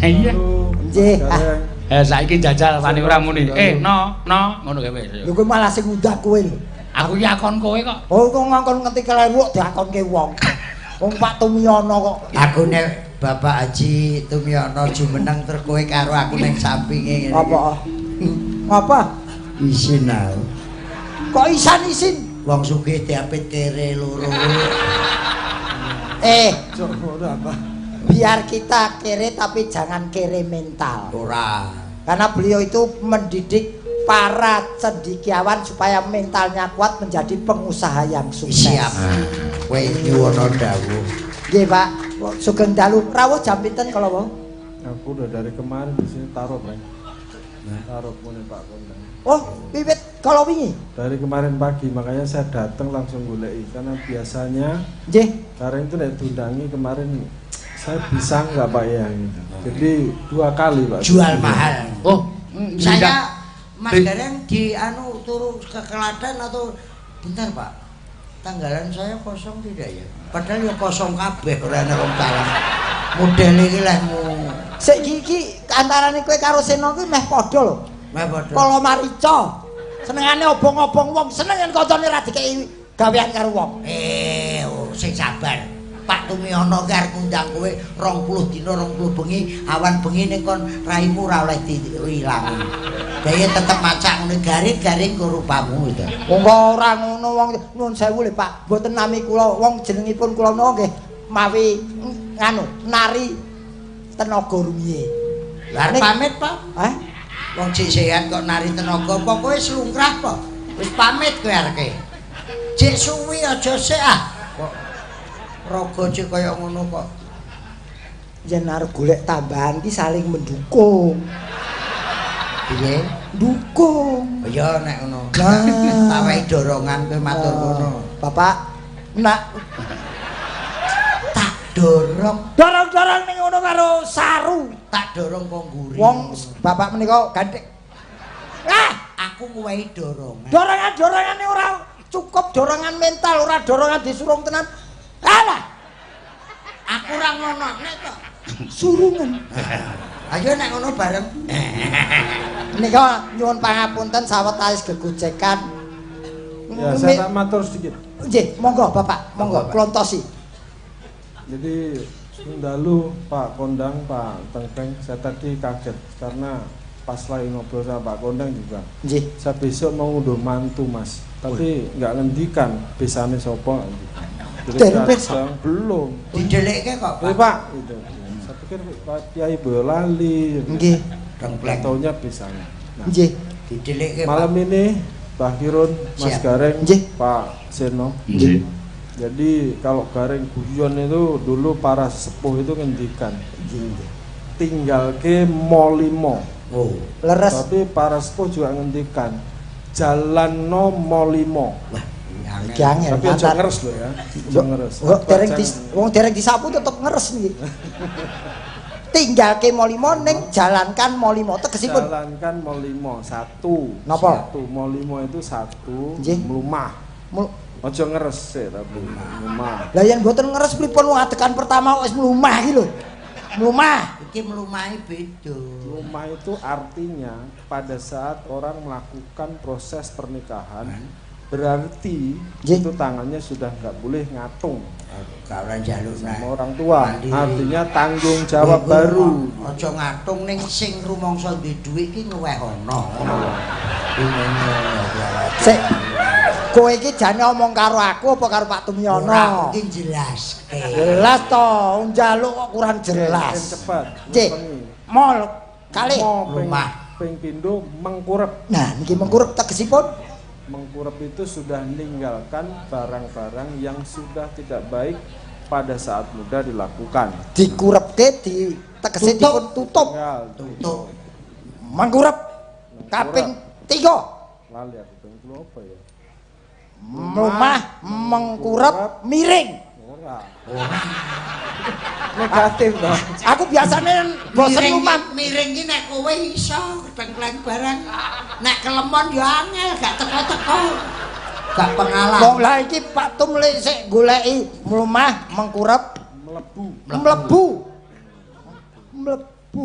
Iya. Nggih. Saiki jajal wani ora muni. No, no, ngono kae wis. Lho kowe malah sing ngundang kowe lho. Aku iki akon kowe kok. Oh, kok ngongkon ngerti keleru kok diakonke wong. Wong Pak Tumiyono kok. Aku nek Bapak Haji Tumiyono jumeneng terus kowe karo aku ning sampinge ngene. Apa? Apa? Isin aku. Kok isan isin? Wong sugih diapit kere loro. Apa? Biar kita kere tapi jangan kere mental. Ora. Karena beliau itu mendidik para cendekiawan supaya mentalnya kuat menjadi pengusaha yang sukses. Siap. Kowe nyuwun dawuh. Nggih, Pak. Sugeng dalu. Rawuh jam pinten kala wau? Aku udah dari kemarin di sini taruh, Pak. Taruh mune Pak Kondang. Oh, wiwit kala wingi? Dari kemarin pagi, makanya saya datang langsung goleki karena biasanya nggih, Gareng itu nek diundangi kemarin saya bisa nggak Pak ya gitu. Jadi 2 kali Pak. Jual mahal. Oh, saya Mas Gareng di anu turu ke Klaten atau bentar Pak. Tanggalan saya kosong tidak ya? Padahal ya kosong kabeh ora ana wong salah. Model iki lehmu. Sik iki antarane kowe karo Seno kuwi meh padha lho. Meh padha. Kala marica. Senengane obong-obong wong, seneng yen kancane ra dikeki gawean karo wong. Sing sabar. Pak Tumiyono ki arep ngundang kowe 20 dina 20 bengi, awan bengi ning kon raimu ora oleh diilangi. Dhewe tetep macak ngene garing-garing ku rupamu gitu. Wong ora ngono wong nuwun sewu lho Pak, mboten nami kula, wong jenengipun kula menawa nggih mawi nganu nari tenaga rumiyin. Lah pamit, Pak. Hah? Wong jek sehat kok nari tenaga apa kowe wis lungkrah apa? Wis pamit kowe areke. Jek suwi aja sik ah. Kok raga cek kaya ngono kok. Yen arep golek tambahan ki saling mendukung. Piye? Dukung. Ya nek ngono. Tak wehi dorongan kowe matur ngono. Bapak nak tak dorong. Dorong-dorong ning ngono karo saru. Tak dorong kok mburi. Wong bapak menika gandhek. Ah, aku nguwehi dorongan. Dorongan-dorongane ora cukup dorongan mental, ora dorongan disurung tenan. Alah. Aku ora ngonokne to. Surungan. Ayo nek ngono bareng. Nika nyuwun pangapunten sawetawis gegojekan. Ya, saya tak matur sedikit. Nggih, monggo Bapak, monggo kula entosi. Jadi dalu Pak Kondang, Pak Tengkleng, saya tadi kaget karena pas lagi ngobrol sama Pak Kondang juga. Nggih. Saya besok mau ngunduh mantu, Mas. Tapi nggak ngendikan besane sapa. Dereng pirsa. Belum. Didelekke kok, Pak. Pak gitu. Saya pikir Pak Kiai Boyolali. Nggih. Tengkleng. Taunya besane. Nah, nggih. Didelekke. Malam ini Mbah Kirun, Mas Gareng, Pak Seno. Nggih. Jadi kalau Gareng guyon itu dulu para sesepuh itu ngendikan tinggal ke molimo. Oh. Leres. Tapi para sepuh juga ngendikan jalan no molimo. Wah, angel. Tapi aja ngeres lho ya. Aja ngeres. Wong dereng disapu tetep ngeres niki. Tinggal ke molimo ning jalankan molimo tegesipun. Jalankan molimo satu. Napa? Satu molimo itu satu mlumah. Aja ngeres sih tapi mlumah. Lah yen mboten ngeres pripun wong adegan pertama wis mlumah iki lho. Mlumah. Iki mlumahe beda. Mlumah itu artinya pada saat orang melakukan proses pernikahan berarti itu tangannya sudah nggak boleh ngatung. Kalau njaluk sama orang tua, artinya tanggung jawab baru. Aja ngatung ning sing rumangsa duwe dhuwit iki ngewehono. Sik. Kowe iki jane omong karo aku apa karo Pak Tumyono? Ora, iki jelaske. Jelas to, njaluk kok kurang jelas. Cepet. Nggih. Mol kalih rumah ping pindho mengkurep. Nah, niki mengkurep tegesipun mengkurep itu sudah meninggalkan barang-barang yang sudah tidak baik pada saat muda dilakukan. Dikurepke di tegese dipun tutup. Tutup. Mengkurep kaping 3. Lali aku ping 3 apa ya? Mlumah mengkurep miring. Ora. Ora. Negatif to. Aku biasane bosen lumah miring iki nek kowe iso tengkleng barang. Nek kelemon ya angel gak teko-teko. Gak pengalaman. Wong lah iki Pak Tum lek sik goleki mlumah mengkurep mlebu. Mlebu. Mlebu.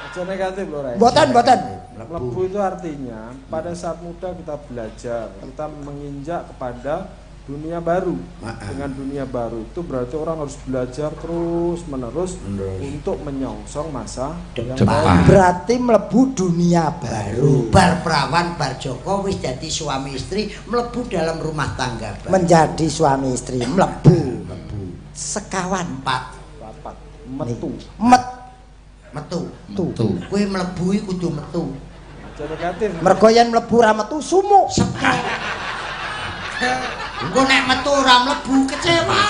Aja negatif lho, Rek. Mboten, mboten. Mlebu itu artinya pada saat muda kita belajar, kita menginjak kepada dunia baru. Dengan dunia baru itu berarti orang harus belajar terus menerus untuk menyongsong masa yang baru. Berarti mlebu dunia baru. Bar Prawan bar Joko wis dadi suami istri, mlebu dalam rumah tangga baru. Menjadi suami istri, mlebu. Mlebu. Sekawan 4, 4 metu. Metu. Kowe mlebu iki kudu metu. Mergo yen mlebu ra metu sumuk. Engko nek metu ora mlebu kecewa.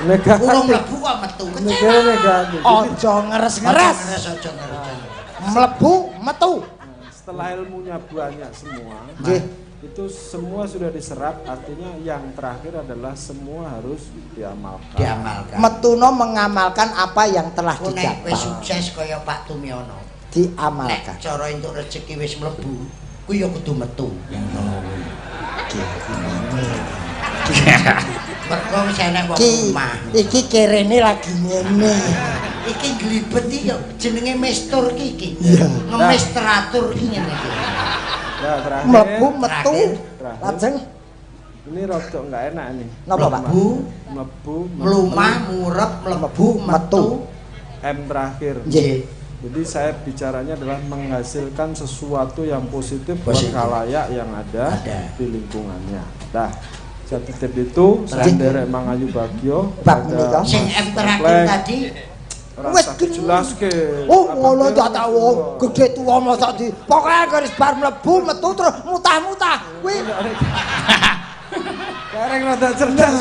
Negatif. Urung mlebu kok metu kecewa. Negatif. Aja ngeres-ngeres. Aja ngeres. Mlebu metu. Setelah ilmunya banyak semua, nggih, itu semua sudah diserap, artinya yang terakhir adalah semua harus diamalkan. Diamalkan. Metuno mengamalkan apa yang telah didapat. Nek wis sukses kaya Pak Tumyono, diamalkan. Nek cara entuk rezeki wis mlebu, kuwi ya kudu metu. Mergo wis enek wong omah. Iki kerene lagi ngene. Iki glibet iki ya jenenge mestur ki iki. Ngemes teratur ki ngene iki. Nah, terakhir. Mlebu metu. Lajeng ini rodok enggak enak nih. Napa, Pak? Mlebu, mlumah, murep, mlebu, metu. M terakhir. Nggih. Jadi saya bicaranya adalah menghasilkan sesuatu yang positif buat khalayak yang ada di lingkungannya. Nah, saya titip itu, saya nderek Mangayu Bagyo. Bab menika sing M terakhir tadi wis jelas ke. Oh, ngono tak tau gedhe tuwa mosok di. Pokoke wis bar mlebu metu terus mutah-mutah. Kuwi Gareng rada cerdas.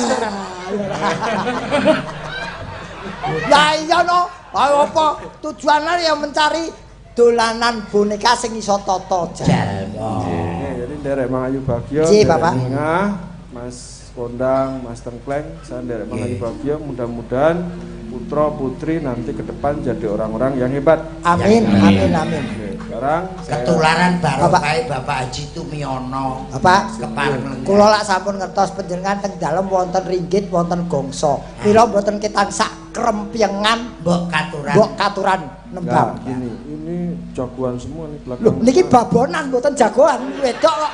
Lah iya no, apa tujuannya yang mencari dolanan boneka sing iso tata jalma. Jadi nderek Mangayu Bagyo, Bapak. Mas Kondang, Mas Tengkleng, saya nderek Mangayu Bagyo, mudah-mudahan putra putri nanti ke depan jadi orang-orang yang hebat. Amin, amin, amin. Oke, sekarang ketularan barokah Bapak Haji Tumyono. Bapak, kepareng. Kula lak sampun ngertos panjenengan teng dalem wonten ringgit, wonten gongso. Mila mboten ketang sak krempyengan mbok katuran. Mbok katuran nembang. Nah, gini, ini jagoan semua nih belakang. Lho, niki babonan mboten jagoan, wedok kok.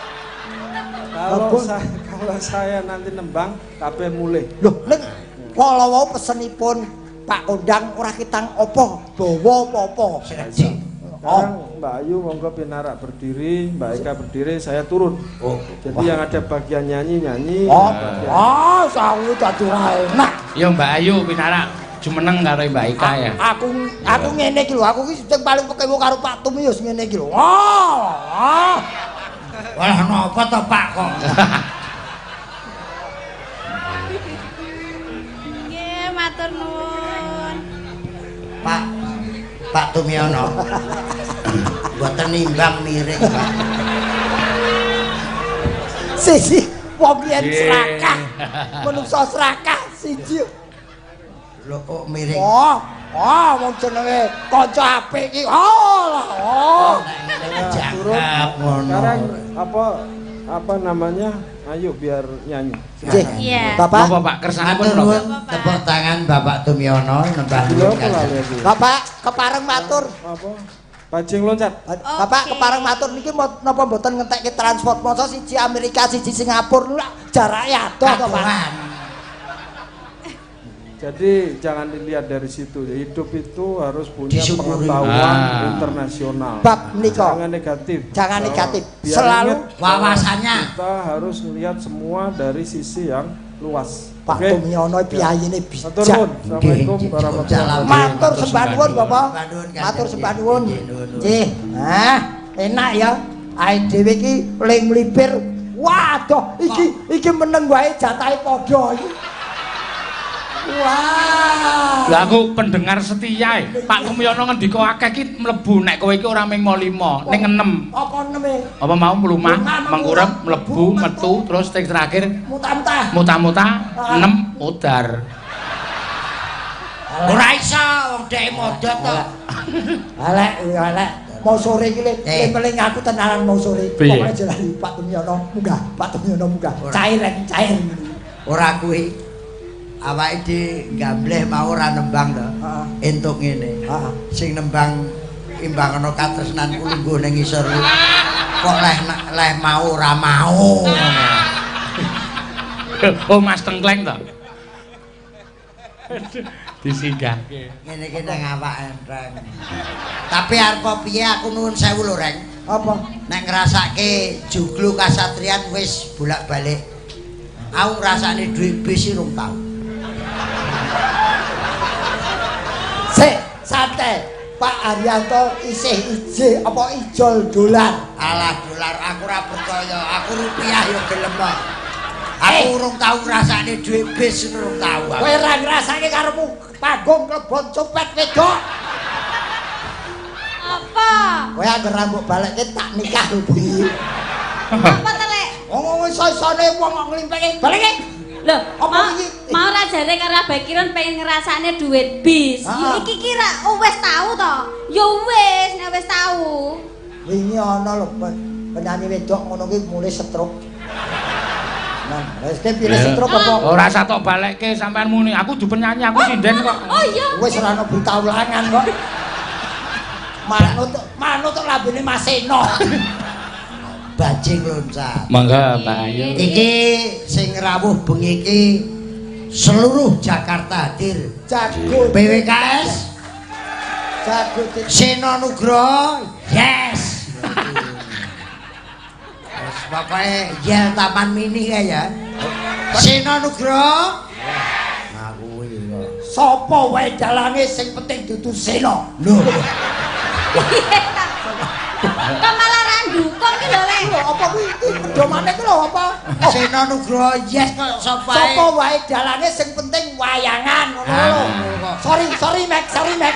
Kalau saya nanti nembang kabeh mulih. Lho, ning kala wau pesenipun Pak Kondang ora ketang apa, bawa apa-apa. Sekarang Mbak Ayu monggo pinarak berdiri, Mbak Eka berdiri, saya turun. Oh. Jadi yang ada bagian nyanyi-nyanyi. Oh, oh, sawu dadi ora enak. Ya Mbak Ayu pinarak jumeneng karo Mbak Eka ya. Aku ngene iki lho, aku iki sing paling pekewo karo Pak Tum ya ngene iki lho. Oh, oh. Walah napa to Pak kok. Nggih, matur nuwun. Pak Pak Tumiono. Mboten nimbang miring, Pak. Siji wong yen serakah, menungso serakah siji. Lho kok miring? Oh, oh wong jenenge kanca apik iki. Oh, lah, oh. Jangkep ngono. Sekarang apa namanya? Ayo biar nyanyi. Iya. Bapak, napa Pak kersanipun napa? Tepuk tangan Bapak Tumiono nembah nuwun. Bapak kepareng matur. Apa? Bajing loncat. Bapak kepareng matur niki napa mboten ngentekke transport masa siji Amerika siji Singapura jarake adoh to Pak. Jadi jangan dilihat dari situ. Hidup itu harus punya pengetahuan internasional. Bab menika. Jangan negatif. Jangan negatif. Selalu wawasannya. Kita harus melihat semua dari sisi yang luas. Pak Tumiono piyayine bijak. Assalamualaikum warahmatullahi wabarakatuh. Matur sembah nuwun Bapak. Matur sembah nuwun. Nggih. Nah, enak ya. Ae dhewe iki ling mlipir. Waduh, iki meneng wae jatahe padha iki. Wah. Lah aku pendengar setia e. Pak Tumiono ngendika akeh iki mlebu nek kowe iki ora mung 5, ning 6. Apa 6 e? Apa mau mlumah, mengkurep, mlebu, metu, terus sing terakhir mutah-mutah. Mutah-mutah 6 udar. Ora iso wong dhek modot to. Elek, elek. Mau sore iki le meling aku tenanan mau sore. Pokoke jelani Pak Tumiono munggah, Pak Tumiono munggah. Cair cair. Ora kuwi. Awake dhewe gambleh mau ora nembang to. Entuk ngene. Sing nembang imbang ana katresnanku lungguh ning ngisor. Kok leh mau ora mau. Oh Mas Tengkleng to. Disinggahke. Ngene iki nang awak enteng. Tapi arep piye aku nuwun sewu lho, Reng. Apa? Nek ngrasake juglo kasatriyan wis bolak-balik. Aku ngrasakne dhuwit bis rong tau. Sik, santai. Pak Haryanto isih ije apa ijol dolar? Alah dolar aku ora percaya. Aku rupiah ya gelem kok. Aku urung tau ngrasakne dhuwit bis urung tau. Kowe ora ngrasake karepmu panggung klebon copet wedok. Apa? Kowe anggere rambut balekke tak nikah lho, Bu. Apa ta, Lek? Wong iso-isone wong kok nglimpekke balekke. Lho, mau ora jare karo Abah Kirun pengen ngrasakne dhuwit bis. Iki kira wis tau to? Ya wis, nek wis tau. Wingi ana lho penyanyi wedok ngono kuwi mulih stroke. Nah, wis ke pilih stroke apa? Ora usah tok balekke sampean muni, aku dudu penyanyi, aku sinden kok. Oh iya. Wis ora ana berita ulangan kok. Manut manut tok lambene Mas Seno. Bajing loncat. Monggo Mbak Ayu. Iki sing rawuh bengi iki seluruh Jakarta hadir. Jago PWKS. Jago Seno Nugroho. Yes. Wis pokoke yel Taman Mini kae ya. Seno Nugroho. Nah kuwi kok. Sapa wae dalange sing penting dudu Seno. Lho. Kok malah ra ndukung ki lho, Lek. Apa kuwi iki pedomane ku lho apa? Seno Nugroho yes kok sapa wae. Sapa wae dalange sing penting wayangan ngono lho. Sorry, sorry Mek, sorry Mek.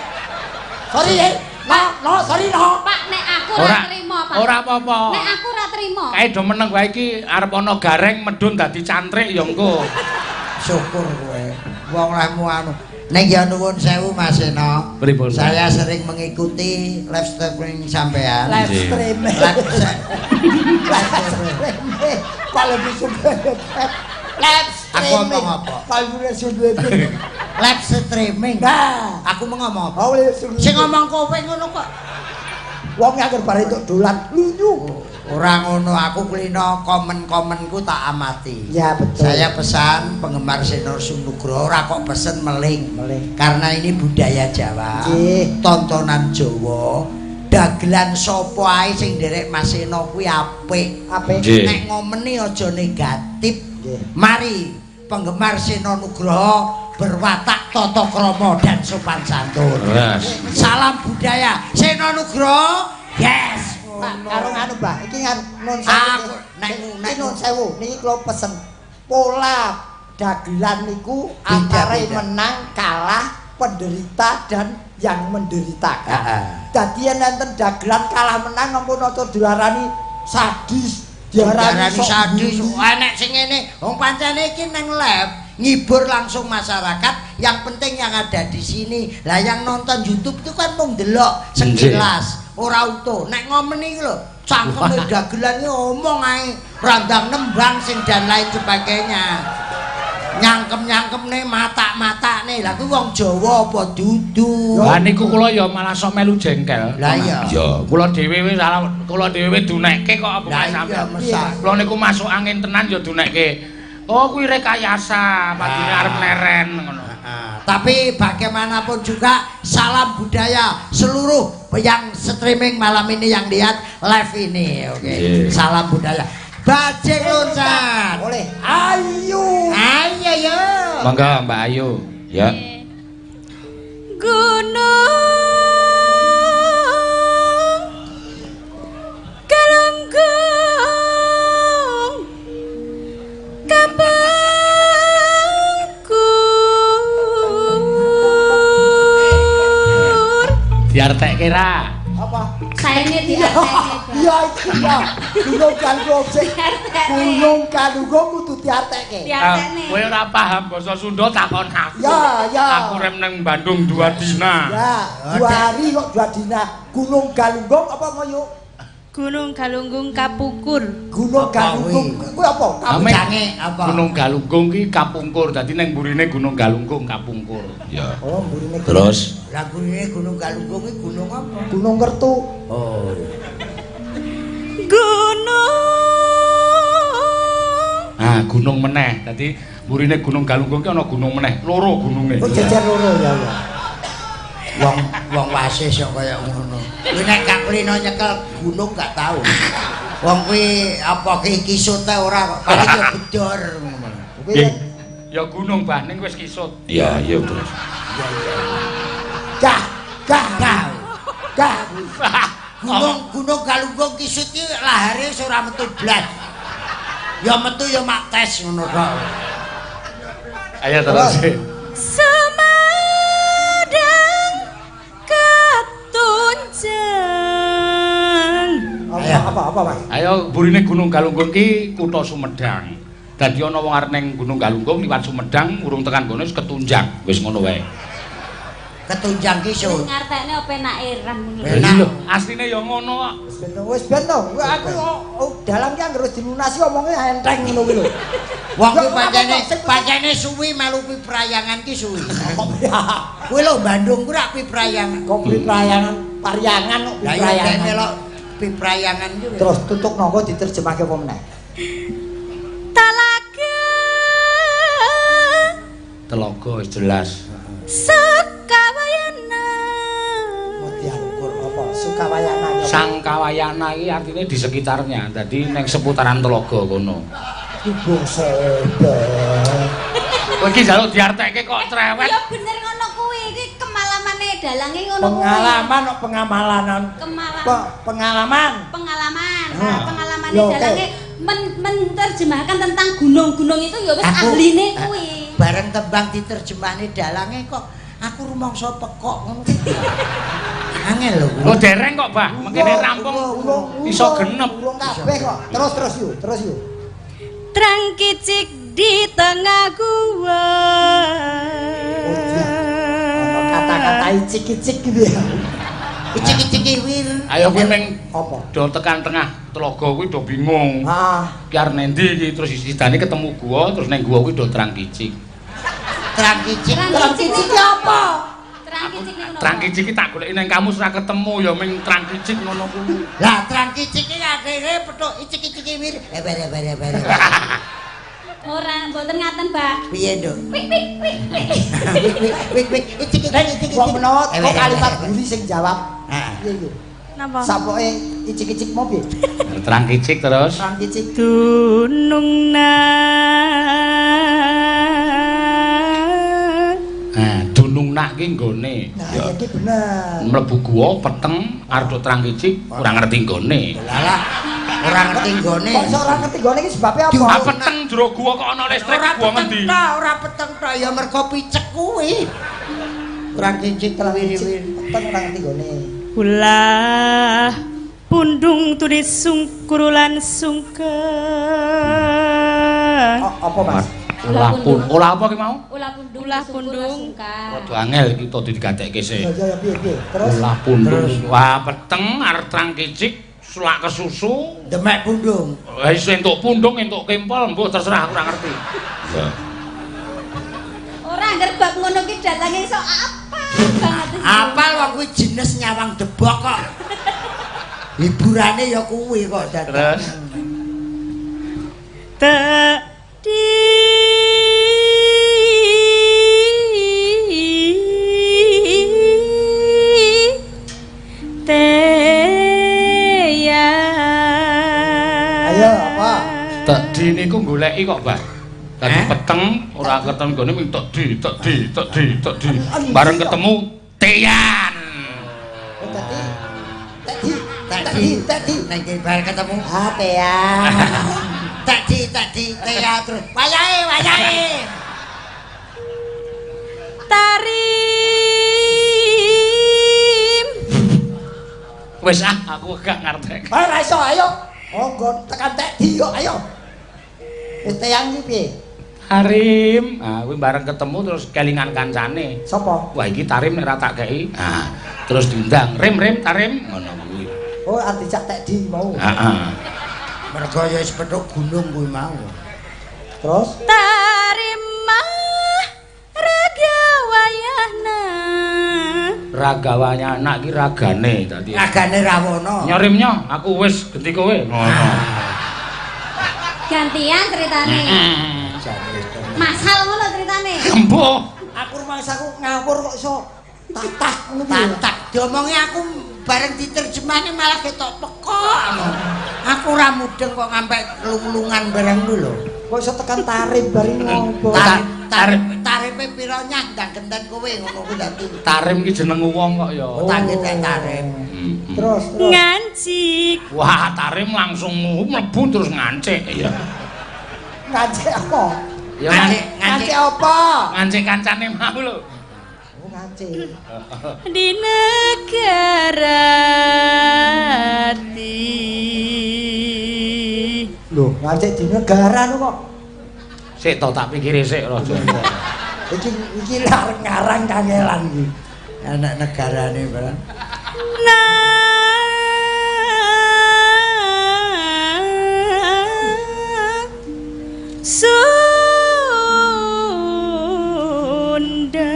Sorry eh. No, no, sorry no. Pak, nek aku ora trimo, Pak. Ora apa-apa. Nek aku ora trimo. Kae do meneng wae iki arep ana gareng medhun dadi cantrik ya engko. Syukur kowe. Wong lehmu anu. Nek ya nuwun sewu Mas Seno. Saya sering mengikuti live streaming sampean. Live streaming. Live streaming. Kalau bisa live streaming. Aku ngomong apa? Live streaming. Nah, aku mau ngomong apa? Sing ngomong kowe ngono kok. Wong anggere bar entuk dolan lunyu. Ora ngono, aku kulino komen-komenku tak amati. Ya, betul. Saya pesan penggemar Seno Nugroho ora kok pesen meling. Meling. Karena ini budaya Jawa. Nggih. Tontonan Jawa. Dagelan sapa ae sing nderek Mas Seno kuwi apik. Apik. Nggih. Nek ngomeni aja negatif. Nggih. Mari penggemar Seno Nugroho berwatak tata krama dan sopan santun. Leres. Salam budaya Seno Nugroho. Yes. Pak, karo nganu, Mbah, iki ngan nun sewu. Aku nek nun sewu niki kula pesen pola dagelan niku antara menang, kalah, penderita dan yang menderitakan. Dadi yen enten dagelan kalah menang ampun aja diarani sadis, diarani sadis. Enek sing ngene, wong pancene iki nang live ngibur langsung masyarakat, yang penting yang ada di sini. Lah yang nonton YouTube itu kan mung ndelok sekilas, ora utuh. Nek ngomeni iki lho, cangkeme dagelan iki omong ae, randang nembang sing dan lain sebagainya. Nyangkem-nyangkemne, matak-matakne. Lah kuwi wong Jawa apa dudu? Lah niku kula ya malah sok melu jengkel. Lah iya. Ya, kula dhewe wis salah, kula dhewe dunekke kok apa Lah iya sampeyan. Kula niku masuk angin tenan ya dunekke. Oh kuwi rekayasa, padune arep leren ngono. Tapi bagaimanapun juga salam budaya seluruh yang streaming malam ini yang lihat live ini. Oke. Yeah. Salam budaya. Bajing loncat. Boleh. Ayu. Ayo yo. Monggo Mbak Ayu. Ya. Gunung Galunggung kapungkur. Diartekke ra? Apa? Saene diartekke. Iya iki ya. Gunung Galunggung sing Gunung Galunggung kudu diartekke. Diartekne. Kowe ora paham basa Sunda takon aku. Ya, ya. Aku rem nang Bandung 2 dina. Ya, 2 hari kok 2 dina. Gunung Galunggung apa moyo? Gunung Galunggung kapungkur. Gunung Galunggung kuwi apa? Kapujange apa? Gunung Galunggung ki kapungkur. Dadi ning mburine Gunung Galunggung kapungkur. Ya. Oh, mburine. Terus lah mburine Gunung Galunggung ki gunung apa? Gunung Kertu. Oh. Gunung. Ah, gunung meneh. Dadi mburine Gunung Galunggung ki ana gunung meneh, loro gununge. Oh, jejer loro ya ya. Wong wong wasis yo kaya ngono. Kuwi nek gak klino nyekel gunung gak tau. Wong kuwi apa ki kisute ora kok, paling yo bedor ngono. Kuwi ya gunung bah ning wis kisut. Iya, iya terus. Iya iya. Gah, gah, gah. Gah. Gunung Gunung Galunggung kisut ki lahare wis ora metu blas. Ya metu ya mak tes ngono tok. Ayo terus. Sumedang katunjang. Apa apa Mas? Ayo burine Gunung Galunggung ki kutha Sumedang. Dadi ana wong arep ning Gunung Galunggung liwat Sumedang urung tekan kono wis ketunjang. Wis ngono wae. Ketunjang ki sun. Ngartekne penake rem ngono. Lho, asline ya ngono kok. Wis ben wis ben to. Aku dalang ki anggere wis dilunasi omonge enteng ngono kuwi lho. Wong ki pancene suwi melu piprayangan ki suwi. Kuwi lho Bandung ku rak piprayangan. Kok piprayangan, pariangan kok piprayangan. Lah iya melok piprayangan ki. Terus tutuk nangka diterjemahke apa meneh? Talaga. Telaga wis jelas. Sukawayana. Mutialukur apa? Sukawayana. Sangkawayana iki artine di sekitarnya. Dadi ning seputaran telaga kono. Iki basa apa? Kowe iki njaluk diartekke kok cerewet. Ya bener ngono kuwi, iki kemalamane dalange ngono kuwi. Pengalaman kok pengamalanan. Pengalaman. Pengalaman. Pengalamane dalange menerjemahkan tentang gunung-gunung itu ya wis ahline kuwi. Bareng tembang diterjemahne dalange kok aku rumangsa pekok ngono. Angel lho. Lho dereng kok, Bah. Mengkene rampung iso genep. Urung kabeh kok. Terus terus yuk, terus yuk. Trang kicik di tengah gua. Ono kata-kata icik-icik gitu ya. Icik-icik wir. Ayo kowe meng apa? Do tekan tengah telaga kuwi do bingung. Heeh. Ki arep nendi iki terus sidane ketemu gua terus neng gua kuwi do trang kicik. Trang kicik. Trang kicik ki apa? Trang kicik niku napa? Trang kicik iki tak goleki nang kamus ora ketemu ya ming trang kicik ngono kuwi. Lah trang kicik iki akhire petuk icik-icik wir. Eber eber eber. Ora, mboten ngaten, Mbak. Piye, Nduk? Wik wik wik wik. Wik wik icik icik icik. Wong menawa kok kalimat buri sing jawab. Heeh. Piye iku? Napa? Sapoke icik-icik mau piye? Trang kicik terus. Trang kicik dunung Nah, dunung nak ki nggone. Nah, ya iki bener. Mlebu gua peteng arep trang kicik ora ngerti nggone. Lah ora ngerti nggone. Kok iso ora ngerti nggone iki sebabe apa? Ah peteng jero gua kok ana listrik gua ngendi? Ora peteng tok ya mergo picek kuwi. Trang kicik wiwi. Peteng ora ngerti nggone. Ulah pundung tulis sungkur lan sungkeng. Oh, apa Mas? Ulah pundung. Ulah apa ki mau? Ulah pundung. Ulah pundung. Rada angel iki to digatekke sik. Ya ya piye piye. Terus ulah pundung. Wah, peteng arep trang kicik sulak kesusu demek pundung. Wis entuk pundung entuk kempol mbuh terserah aku ora ngerti. Ya. Ora angger bab ngono ki dalange iso apa banget. Apal wong kuwi jenis nyawang debok kok. Hiburane ya kuwi kok dadak. Terus tedi teya. Ayo apa? Tedi niku goleki kok, Mbah. Tadi peteng ora ketemu nggone ming tedi tedi tedi tedi. Bareng ketemu teyan. Tadi tadi tadi tadi nang bar ketemu ah teyan. Tadi tadi teya terus wayahe wayahe. Tarim. Wis ah aku gak ngerti. Ora iso ayo. Monggo tekan tedi yo ayo. Wis teyang iki piye? Tarim. Ah kuwi bareng ketemu terus kelingan kancane. Sapa? Wah iki Tarim nek ora tak kei. Ah terus diundang, "Rim rim Tarim." Ngono kuwi. Oh, arep dijak tedi mau. Heeh. Mergo ya wis petuk gunung kuwi mau. Terus Tarim mah raga wayahna. Raga wayahna iki ragane dadi. Ragane Rawana. Nyorimnya aku wis genti kowe. Ngono. Gantian ceritane. Masal ngono ceritane. Embuh. Aku rumangsaku ngawur kok iso tatah ngono piye. Tatah diomongi aku bareng diterjemahne malah ketok pekok. Aku ora mudeng kok ngampe lung-lungan bareng ku lho. Kok iso tekan tarif bareng ngopo? Tarif tarife pira nyah ndang genten kowe ngono kuwi dadi. Tarim ki jeneng wong kok ya. Oh, tak tarim. Terus terus ngancik. Wah, tarim langsung mlebu terus ngancik ya. Ngancik apa? Ya ngancik apa? Ngancik kancane mau lho. Oh, ngancik. Di negara ti. Lho, ngancik di negara lho kok. Sik to tak pikire sik raja. Iki iki ngarang kangelan iki. Anak negarane barang. Sunda.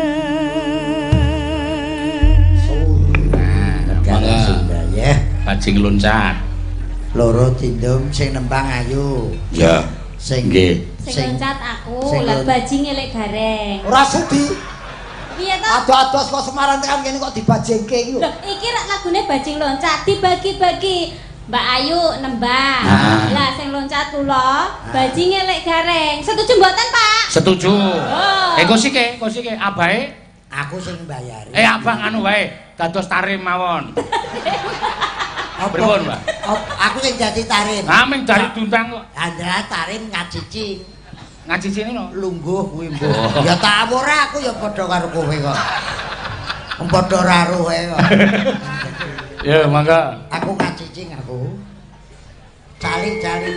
Negara Sunda ya. Bajing loncat. Loro tindum sing nembang ayu. Ya. Sing nggih. Sing loncat aku, lah bajing elek gareng. Ora sudi. Piye to? Ado-ado saka Semarang tekan kene kok dibajingke iki lho. Lho, iki rak lagune bajing loncat dibagi-bagi. Mbak Ayu nembang. Lah sing loncat kula, bajing elek gareng. Setuju mboten, Pak? Setuju. Oh. Eh kosike, kosike abahe aku sing mbayari. Eh abang anu wae, dados tarim mawon. Pripun, Pak? Aku sing dadi tarim. Ah ming dari dundang kok. Andra tarim ngacici. Ngacici ngono. Lungguh kuwi mbuh. Ya tak ora aku ya padha karo kowe kok. Padha ra rohe kok. Ya mangga. Aku ngacicing aku. Cali-cali.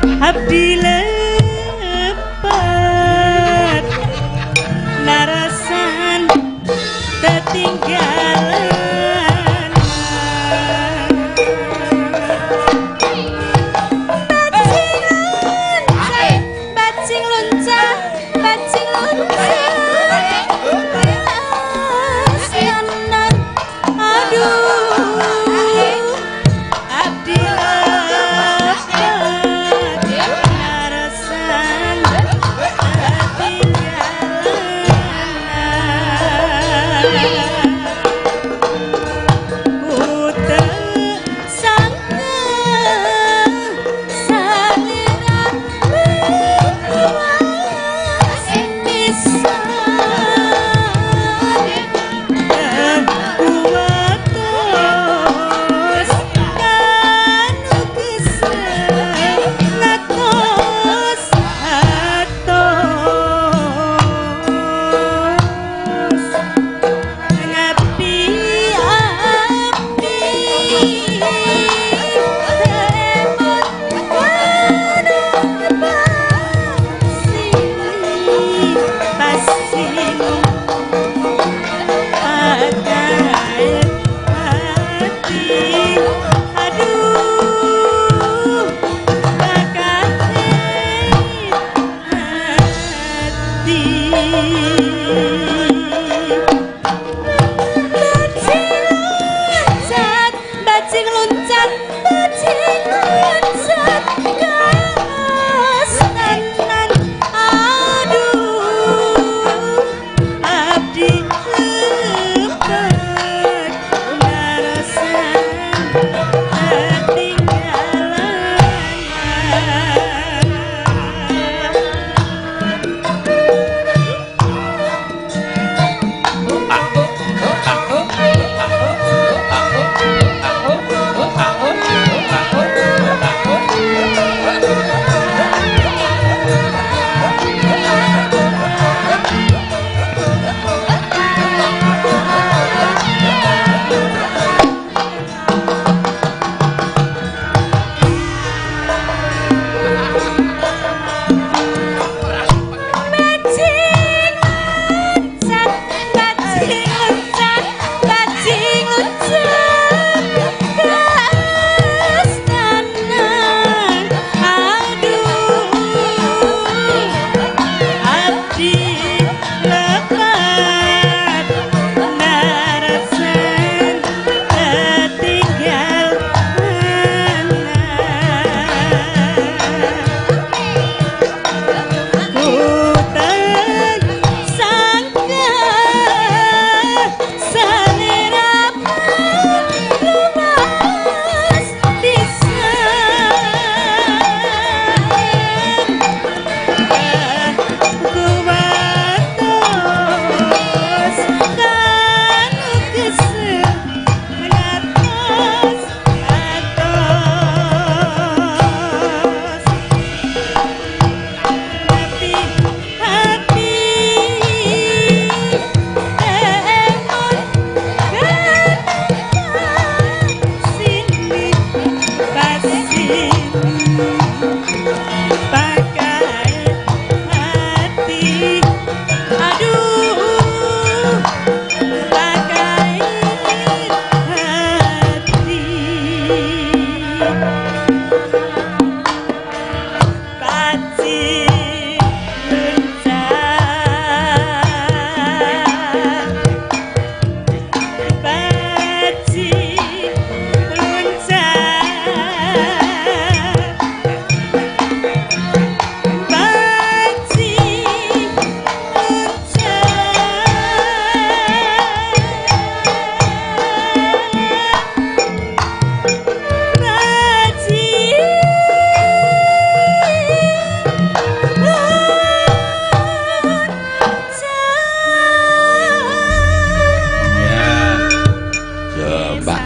abdi lepat narasan tetinggalan. Bajing loncat, bajing loncat, kastanan, aduh abdi lepat narasan tetinggalan.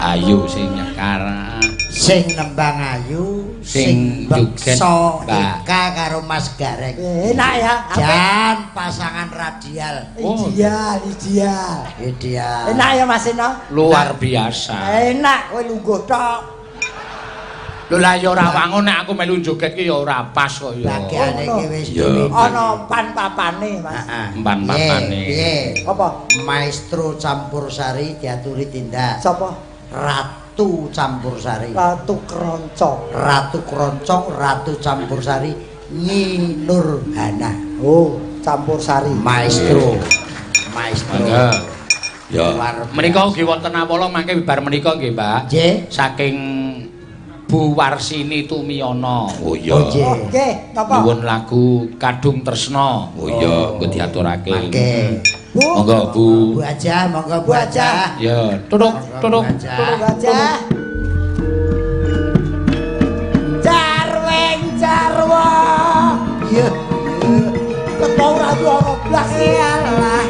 Ayu sing nyekar, sing nembang ayu, sing beksa Eka karo Mas Gareng. Enak ya. Jan pasangan radial. Ideal, ideal. Ideal. Enak ya Mas Eno? Luar biasa. Enak kowe lungguh tok. Lho lah ya ora wangun nek aku melu joget ki ya ora pas kok ya. Bagiane iki wis dhewe. Ana pan papane, Mas. Empan papane. Piye? Apa? Maestro Campursari diaturi tindak. Sapa? Ratu Campursari. Ratu Kroncong. Ratu Kroncong, Ratu Campursari Nyi Nurhana. Oh, Campursari. Maestro. Maestro. Ya. Menika ugi wonten awala mangke bibar menika nggih, Mbak. Nggih. Saking Bu Warsini Tumiyono. Oh iya. Nggih, napa? Nyuwun lagu Kadung Tresna. Oh iya, engko diaturake. Mangke. Bu, monggo Bu. Bu aja, monggo Bu aja. Ya, tutuk tutuk tutuk aja. Jarweng jarwa. Iya. Ketok ora ana blas Allah.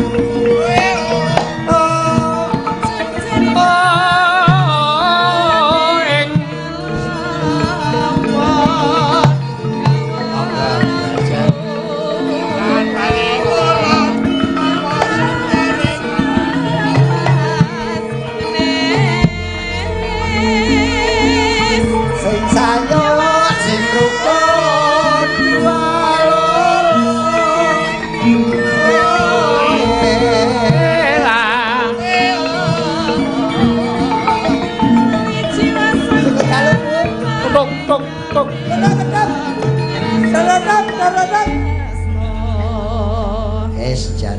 Jan.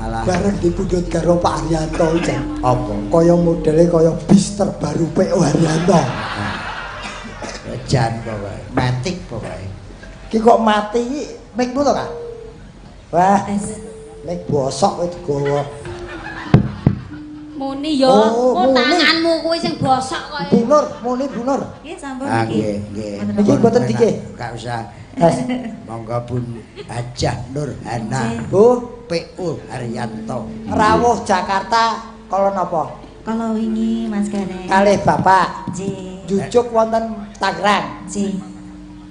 Malah bareng dipundhut karo Pak Haryanto jan. Apa? Kaya modele kaya bis terbaru PO Haryanto. Jan pokoke, matik pokoke. Ki kok mati iki mikmu to, Kak? Wah. Mik bosok kowe digawa. Muni yo, oh, tanganmu kuwi sing bosok kok. Bu Nur, muni Bu Nur. Nggih, sampun iki. nggih. Nggih. Niki mboten dikih. Enggak usah. Monggo Bun Hajah Nurhana. Bu PU Haryanto. Rawuh Jakarta kala napa? Kala wingi Mas Gareng. Kalih Bapak. Nggih. Jujuk wonten Tangerang. Nggih.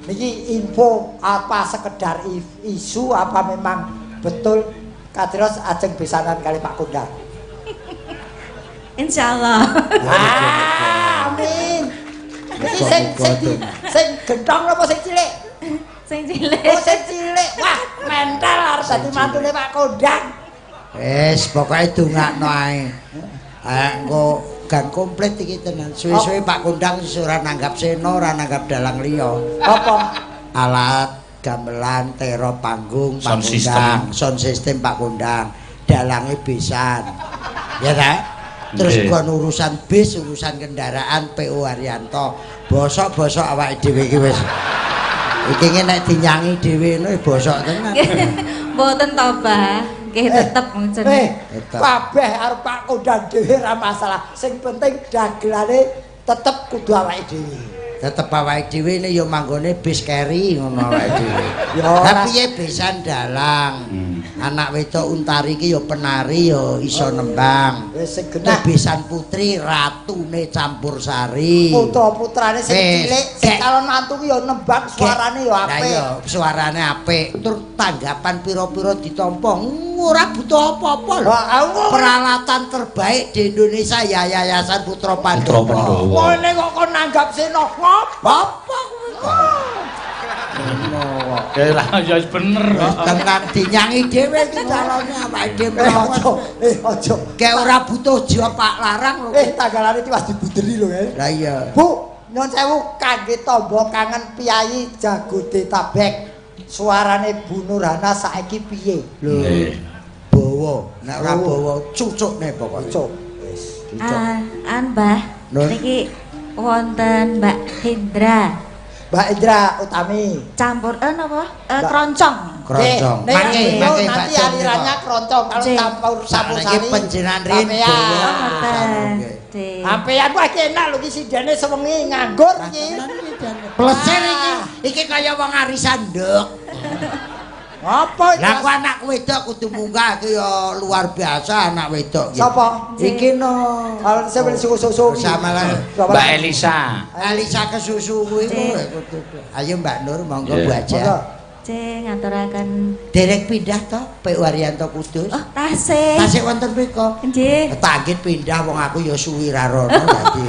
Niki info apa sekedar isu apa memang betul kados ajeng besanan kali Pak Kondang. Insyaallah. Amin. Niki sing gentong napa sing cilik? Sing cilik. Oh, sing cilik. Wah, mental arep dadi mantune Pak Kondang. Wis, pokoke dongakno ae. Engko gan komplit iki tenan. Suwe-suwe Pak Kondang wis ora nanggap sena, ora nanggap dalang liya. Apa? Alat gamelan, tero panggung, Pak Kondang, sound system Pak Kondang, dalange besan. Ya ta? Terus kon urusan bis, urusan kendaraan PO Haryanto. Bosok-bosok awake dhewe iki wis. Iki nek dinyangi dhewe ngono bosok tenan. Mboten to, Bah. Nggih tetep jenenge. Kabeh arep Pak Kondang dhewe ora masalah. Sing penting dagelane tetep kudu awake dhewe. Tetep awake dhewe ne ya manggone bis keri ngono awake dhewe. Lah piye besan dalang? Anak wedok Untari iki ya penari ya iso nembang. Wis sing genah besan putri ratune Campursari. Putra-putrane sing cilik sing calon mantu ki ya nembang suarane ya apik. Lah iya, suarane apik. Tur tanggapan pira-pira ditampa ora butuh apa-apa lho. Peralatan terbaik di Indonesia ya Yayasan Putra Pandhawa. Ngene kok kon nanggap seno ngopo? Apa kuwi? Ya ya wis bener. Tenan dinyangi dhewe iki calone awake dhewe. Aja, aja. Kayak ora butuh jiwa Pak Larang lho. Tanggalane iki wis dibuderi lho, Lah iya. Bu, nyun sewu kangge tamba kangen piyayi Jagodetabek. Suarane Bu Nurhana saiki piye? Lho. Bawa, nek ora bawa cucukne pokoke. Cucuk. Wis, cucuk. An, Mbah. Niki wonten Mbak Hendra. Mbak Indra Utami. Campur napa? Kroncong. Kroncong. Mangke nanti alirannya kroncong kalau campur sari. Niki panjenengan rin. Sampeyan wah iki enak lho iki sindene sewengi nganggur iki. Pleser iki. Iki kaya wong arisan nduk. Apa iki? Lah ku anak wedok kudu munggah iki ya luar biasa anak wedok iki. Sapa? Iki no. Kalau saya beli susu-susu. Sama lah. Mbak Elisa. Elisa kesusu kuwi kudu. Ayo Mbak Nur monggo Bu aja. Nggih, ngaturaken. Derek pindah to PU Haryanto Kudus? Oh, tasih. Tasih wonten mriku. Nggih. Tanggit pindah wong aku ya suwi ra rono dadi.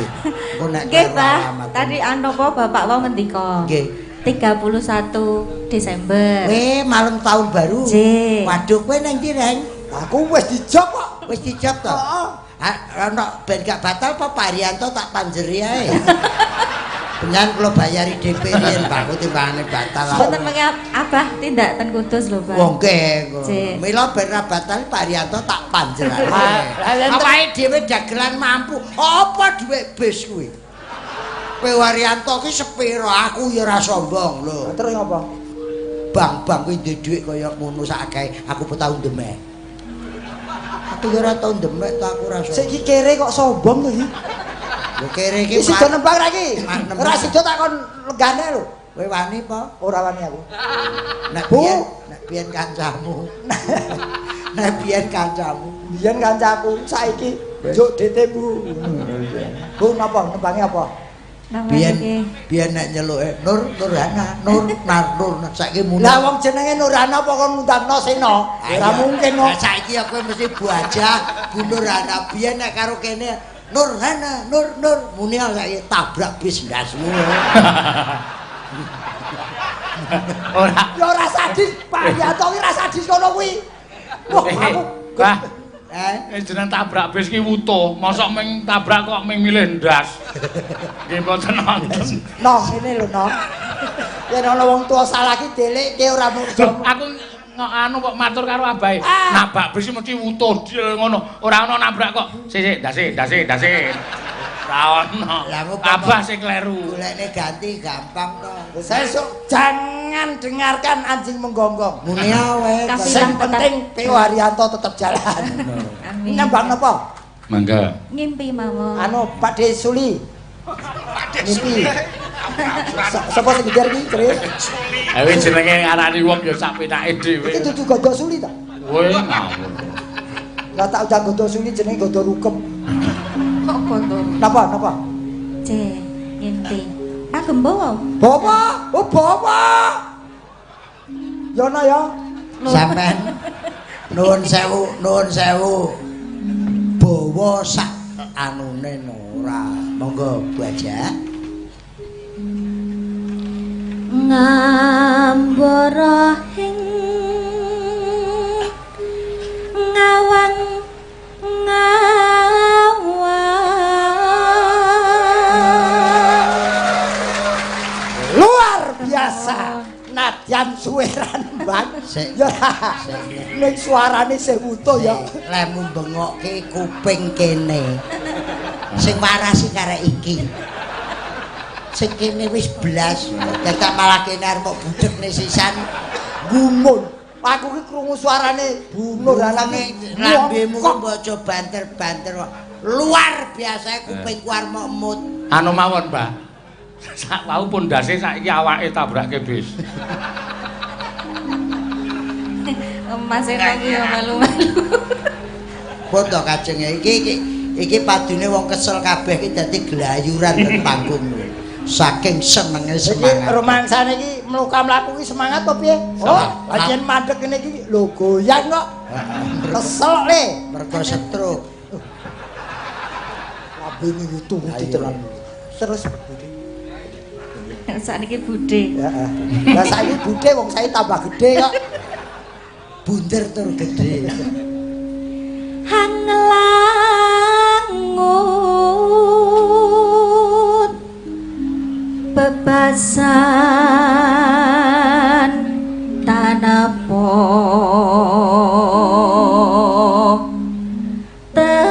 Engko nek nggih, Pak. Tadi anopo Bapak wau ngendika? Nggih. 31 Desember. Weh, malam tahun baru. Nggih. Waduh, kowe nang ndi, Reng? Aku wis dijop kok. Wis dijop to? Heeh. Ana ben gak batal apa Pak Haryanto tak panjeri ae. Benyan kula bayari DP riyen Pak, timbangane batal. Mboten mengke Abah tindak ten Kudus lho, Pak. Wong nggih. Mila ben ra batal Pak Haryanto tak panjerane. Awake dhewe dagelan mampu. Apa dhuwit bis kuwi? PU Haryanto ki sepiro aku ya ora sombong lho. Terus ngapa? Bang-bang kuwi duwe dhuwit kaya ngono sak akeh, aku pe tau ndemek. Aku ya ora tau ndemek ta aku ora sombong. Sik iki kere kok sombong to iki. Lho kere iki sida nembang ra iki. Ora sida tak kon lenggane lho. Kowe wani apa? Ora wani aku. Nek biyen kancamu. Nek biyen kancamu. Biyen kancaku saiki njuk DT Bu. Bu napa nembange apa? Biyen nek nyeluke Nur Nurhana, Nur Nar Nur saiki muni. Lah wong jenenge Nurhana apa kon ngundangno Sena? Ora mungkin no. Lah saiki ya kowe mesti Bu Hajah, Bu Nurhana. Biyen nek karo kene Nurhana, Nur Nur muni saiki tabrak bis ndasmu. Ora. Ya ora sadis, Pak Haryanto kuwi ora sadis kono kuwi. Wah, aku Bah. Jeneng tabrak bis ki wutuh, mosok ming tabrak kok ming milih ndas. Nggih mboten nonton. Noh, ngene lho, Noh. Yen ana wong tuwa salah ki delekke ora mung aku anu kok matur karo abahe. Nabrak bis mesti wutuh dil ngono. Ora ana nabrak kok. Sik sik ndase ndase ndase. Ora ono. Abah sing kleru. Golekne ganti gampang to. Sesuk jangan dengarkan anjing menggonggong. Muni wae. Sing penting PU Haryanto tetep jalan. Amin. Nembang napa? Mangga. Ngimpi mawon. Anu Pak De Suli. Pak De Suli. Sapa sing geger iki, Kris? Awe jenenge ngarani wong ya sak penake dhewe. Iki dudu Gondo Suli ta? Kowe ngawur. Lah tak undang Gondo Suli jenenge Gondo Rukem. Kok Gondo? Napa, napa? C, ngimpi. Kagem bawa. Bawa, oh bawa. Yono ya. Sampean nuwun sewu, nuwun sewu. Bawa sak anune ora. Monggo Bu Hajah. Ngambara ing ngawang ngawang luar biasa. Nadyan suweran bang ya ning suarane sing wutuh ya lemu bengokke kuping kene sing waras iki karek iki sing kene wis blas dadak malah kene arep mbok budhekne sisan gumun. Aku ki krungu suarane Bu Nurhana ki lambemu kok mbok aja banter-banter luar biasa kupingku arep mok mut. Anu mawon, Mbah. Sak wau pondase saiki awake tabrake bis. Mas Eno ku ya malu-malu. Pun to kajenge iki iki padune wong kesel kabeh iki dadi glayuran ten panggung. Saking senenge semangat. Iki romansane iki mluka-mlaku iki semangat apa piye? Oh, lha mandek ngene iki lho goyang kok. Kesel le. Mergo stroke. Lambene wutu-wutu tenan. Terus Bude. Sakniki Bude. Heeh. Lah saiki Bude wong saiki tambah gedhe kok. Bunder tur gedhe. Hanglangut bebasan tanapo tepi.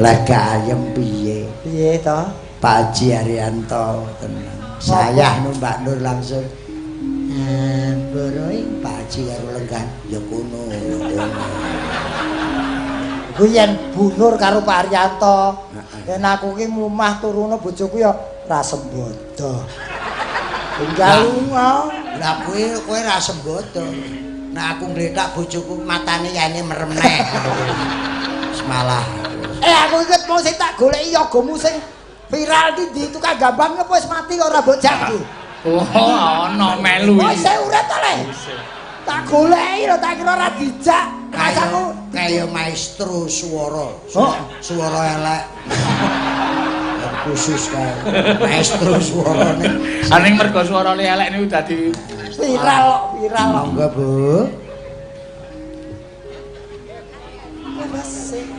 Lah gayem piye? Piye to? Pak Haji Haryanto tenang. Sayah nu Mbak Nur langsung mboro Pak Haji karo lenggan ya kono. Iku yen Bu Nur karo Pak Haryanto. Yen aku ki mumah turune bojoku ya ra sembodo. Tinggal lunga. Lah kowe ra sembodo. Nek aku ngletak bojoku matane yane merem neh. Semalah. Aku iki mau sing tak goleki yogamu sing viral iki ndi tukang gambang apa wis mati ora bocah iki. Oh, ana melu iki. Oh, isih urip ta le? Tak goleki lho, tak kira ora dijak. Kasaku kaya maestro swara. Swara elek. Khusus kae maestro swarane. Aning mergo swarane elek niku dadi viral, viral. Monggo, Bu.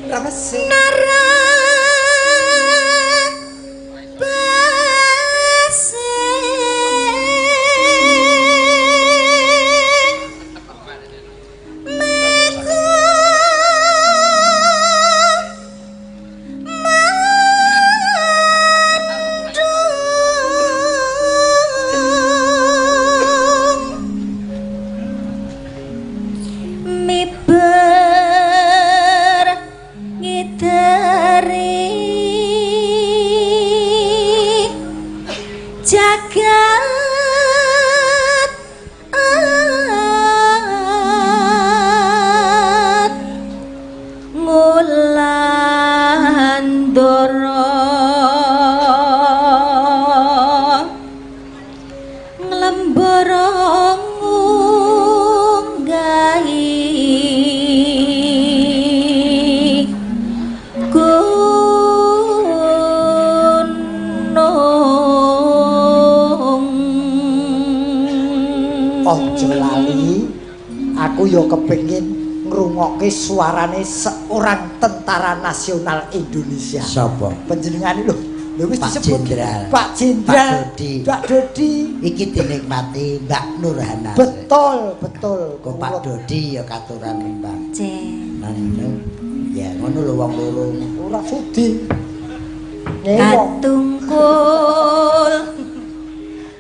Ramese. Suarane seorang tentara nasional Indonesia. Sapa? Panjenengane lho, lho wis disebut Jenderal. Pak Jenderal Pak Dodi. Pak Dodi. Iki dinikmati Mbak Nurhana. Betul, betul. Kok Pak Dodi ya katuran Mbak. Cek. Ya ngono lho wong loro. Ora sudi. Katungkul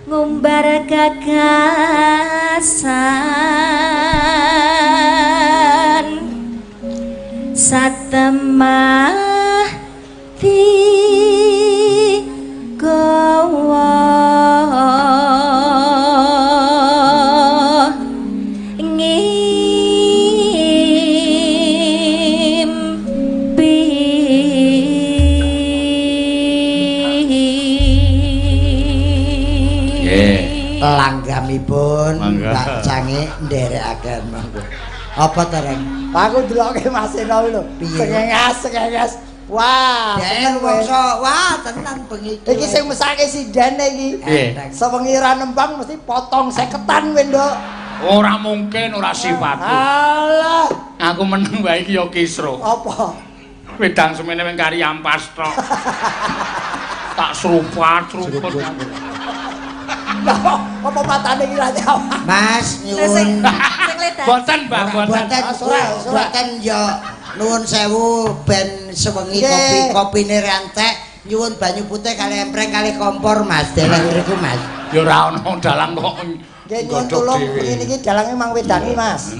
ngumbar gagasan satemah digawa ngimpi. Langgamipun Mbak Cange nderekaken monggo. Apa to, Reng? Aku deloke Mas Eno lho. Sengengas, sengengas. Wah, seneng mongso. Wah, tenan bengi. Iki sing mesake sindene iki. Sewengi ora nembang mesti potong seketan kowe, Nduk. Ora mungkin, ora sifatku. Alah, aku meneng wae iki ya kisruh. Apa? Wedang semene wing kari ampas tok. Tak serupat-seruput. Apa matane iki ra jawab? Mas nyuwun. Boten, Mbah, boten. Boten ya nuwun sewu ben sewengi kopi-kopine rantek nyuwun banyu putih kali empreng kali kompor Mas. Deleh mriku Mas. Ya ora ono dalang kok. Nggih nyuwun tulung ngene iki dalange mang wedangi Mas.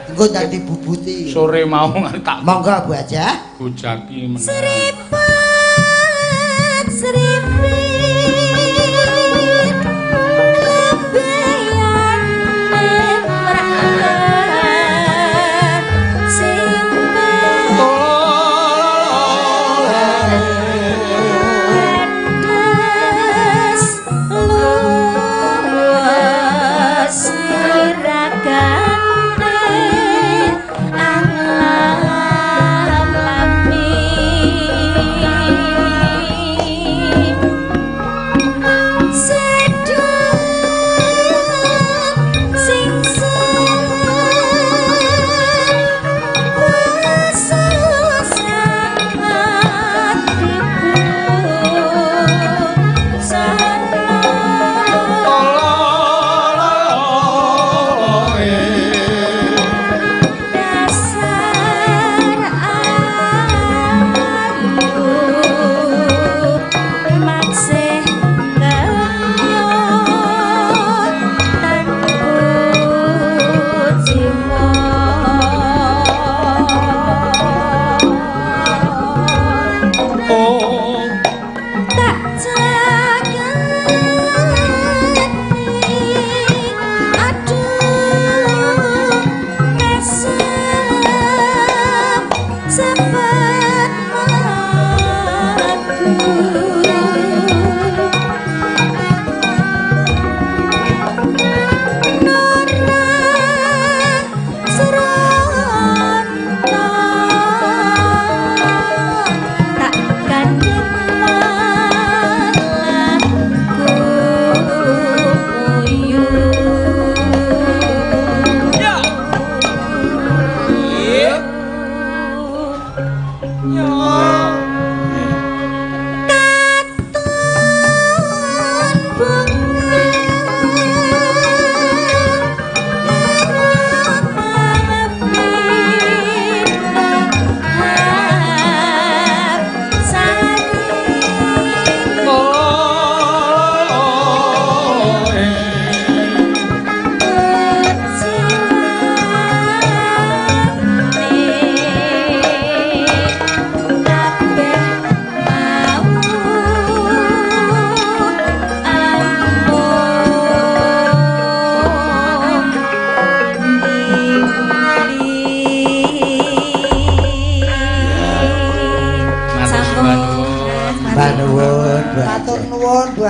Engko dadi bubuti. Sore mau tak monggo Bu aja. Bujaki meneh. Sripat sripit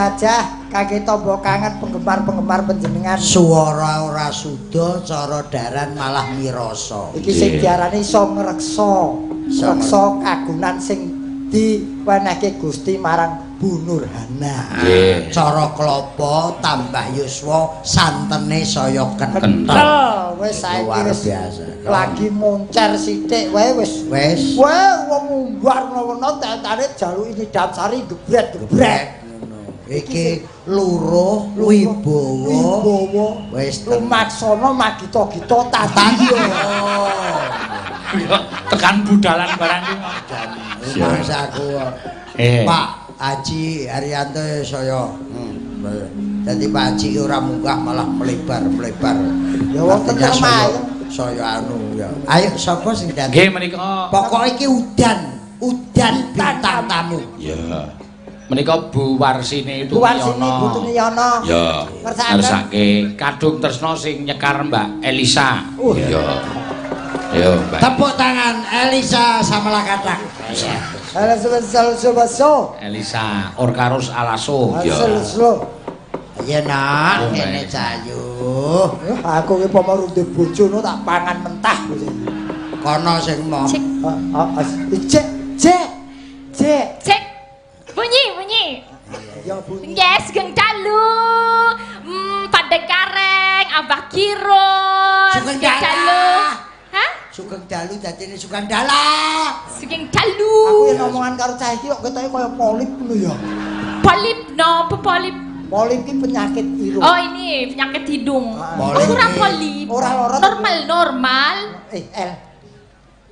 Gajah kangge tamba kangen penggemar-penggemar panjenengan. Suara ora suda, cara daran malah mirasa. Iki sing diarani iso ngreksa, ngreksa kagunan sing diwenehke Gusti marang Bu Nurhana. Nggih. Cara klopo tambah yuswa, santene saya kenthel. Wis saiki Luar wis biasa. lagi moncer sithik wae wis. Wis. Wah, wong ngumbar menawa tetane jaluki nyidam sari gebret-gebret. Ngono. Iki luruh wibawa. Wibawa. Wis lumaksana magita-gita tadi. Tekan budalan barang iki. Mangsaku. Pak Haji Haryanto saya. Dadi Pak Haji ora munggah malah melebar-melebar. Ya wong Artinya tentrem ae. Saya anu ya. Ayo sapa sing dadi? Nggih menika. Pokoke iki udan, udan bintang tamu. Ya. Menika Bu Warsini Bu Warsini Bu Tumiyono. Ya. Ngersake kadung tresna sing nyekar Mbak Elisa. Ya. Yo Mbak. Tepuk tangan Elisa Samalakatak. Elisa Orkarus Alaso. Ya. Iya nak, kene cayu. Aku ki pomo runde bojo no tak pangan mentah. Kono sing mau. Cek cek cek. Cek. Bunyi bunyi. Ya bunyi. Yes, geng dalu. Pada Gareng, Abah Kirun. Sugeng dalu. Hah? Sugeng dalu dadine Sugeng Dala. Sugeng dalu. Aku yen omongan karo cah iki kok ketoke kaya polip ngono ya. Polip nopo polip? Polip iki penyakit irung. Oh ini penyakit hidung. Polip. Ora polip. Ora lara. Normal normal. L.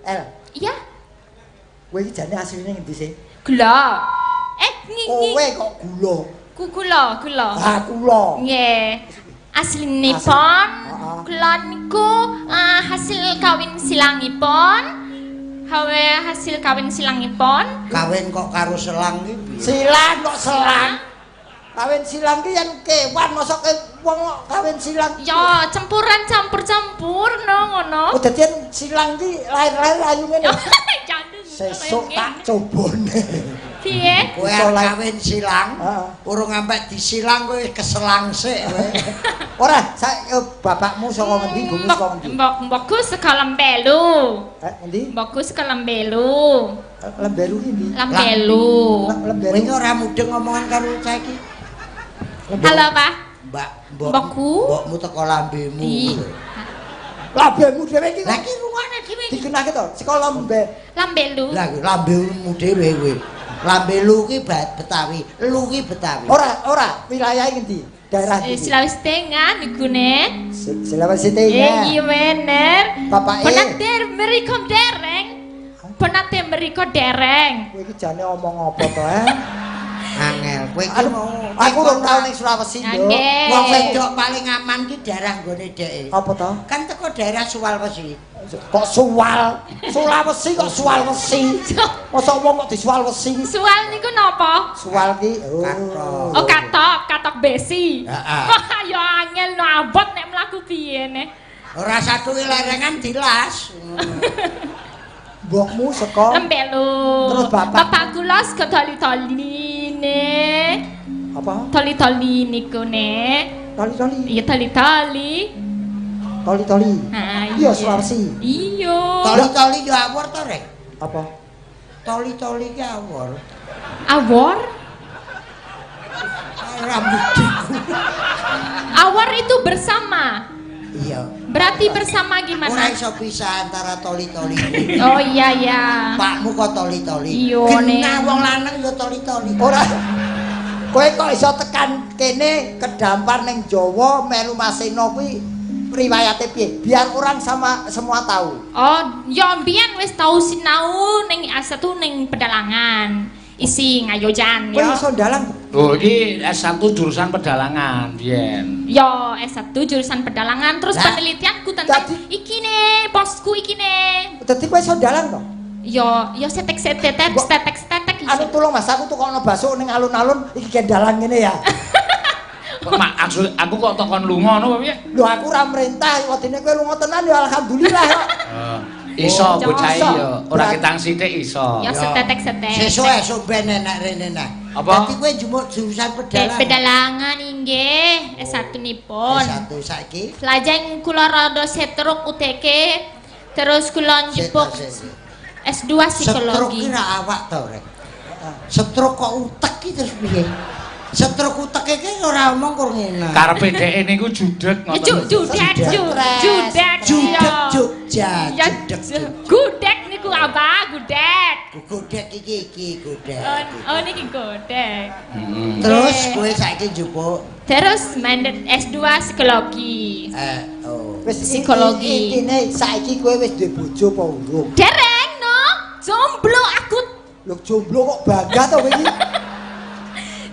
L. Iya. Kowe iki jane asline ngendi sih? Gula. Ngi. Kowe kok gula. Ku gula, gula. Ah gula. Nggih. Aslinipun kula niku hasil kawin silangipun. Hawe hasil kawin silangipun. Kawin kok karo selang iki piye? Silang kok selang. Kawin silang ki yen kewan mosok wong kok kawin silang. Ya, campuran campur-campur no ngono. Oh dadi yen silang ki lahir-lahir ayu ngene. Sesuk tak cobone. Piye? Kowe kawin silang, urung sampe disilang kowe keselang sik kowe. Ora, bapakmu saka ngendi, ibumu saka ngendi? Mbokku saka Lembelu. Ngendi? Mbokku saka Lembelu. Lembelu ki ndi? Lembelu. Lembelu. Kowe ora mudeng omongan karo cah iki. Halo, Pak. Mbak, mbokku. Mbokmu teko lambemu. Lambemu dhewe iki. Lah iki rungokne dhewe. Digenahke to, saka lambe. Lambelu. Lah lambemu dhewe kowe. Lambelu ki Betawi, lu ki Betawi. Ora, ora, wilayahe ngendi? Daerah ndi? Sulawesi Tengah niku ne. Sulawesi Tengah. Iya bener. Bapake Penate mriku dereng. Penate mriku dereng. Kowe iki jane omong apa to, Angel, kowe iki mau aku urung tau ning Sulawesi, Nduk. Wong wedok paling aman ki daerah nggone dheke. Apa to? Kan teko daerah Sulawesi. Kok suwal? Sulawesi kok Sulawesi? Mosok wong kok disualwesi? Suwal niku napa? Suwal ki katok. Oh, katok, katok besi. Heeh. Wah, ya angel no abot nek mlaku piye ne. Ora satuke lerengan dilas. Mbokmu saka Lembelu. Terus bapak? Bapak kula saka toli-toli ne. Apa? Toli-toli niku ne. Toli-toli. Iya toli-toli. Toli-toli. Iya Sulawesi. Iya. Toli-toli yo awor to, Rek? Apa? Toli-toli ki awor. Awor? Rambutku. Awor itu bersama. Iya. Berarti bersama gimana? Ora iso pisah antara toli-toli. Oh iya iya. Pakmu kok toli-toli. Iya ne. Genah wong lanang yo toli-toli. Ora. Kowe kok iso tekan kene kedampar ning Jawa melu Maseno kuwi riwayate piye? Biar orang sama semua tahu. Oh, ya mbiyen wis tau sinau ning S1 ning pedalangan. Isi ngayojan ya. Kowe iso ndalang? Oh, iki S1 jurusan pedalangan biyen. Ya, S1 jurusan pedalangan terus lah, penelitianku tentang iki ne, bosku iki ne. Dadi kowe iso ndalang to? Ya, ya setek-setek, setek-setek. Anu tolong Mas, aku tukokno bakso ning alun-alun iki gendalan ngene ya. Mak, aku kok tokon lunga ngono piye? Lho aku ora merintah, wedine kowe lunga tenan ya alhamdulillah kok. Iso bocah ya, ora ketang sithik iso. Ya setetek-setek. Sesuk esuk ben enak rene nah. Apa? Dadi kowe njupuk jurusan pedalangan. Pedalangan inggih, S1 nipun. S1 saiki. Lajeng kula rada setruk UTK, terus kula njupuk S2 Stroke psikologi. ki ra awak to, Rek. Stroke kok utek ki terus piye? Stroke utek iki ora omong kur ngene. Karepe dheke niku judeg ngoten. Judek, judek, Judeg Jogja, Ya, judeg. Jogja. gudeg niku apa? Gudeg. Gudeg iki iki gudeg. Oh, niki gudeg. Terus kowe saiki njupuk Terus mandat S2 psikologi. Oh. Wis Psikologi. Intine saiki kowe wis duwe bojo apa urung? Dereng no, jomblo aku. Lho jomblo kok bangga to kowe iki?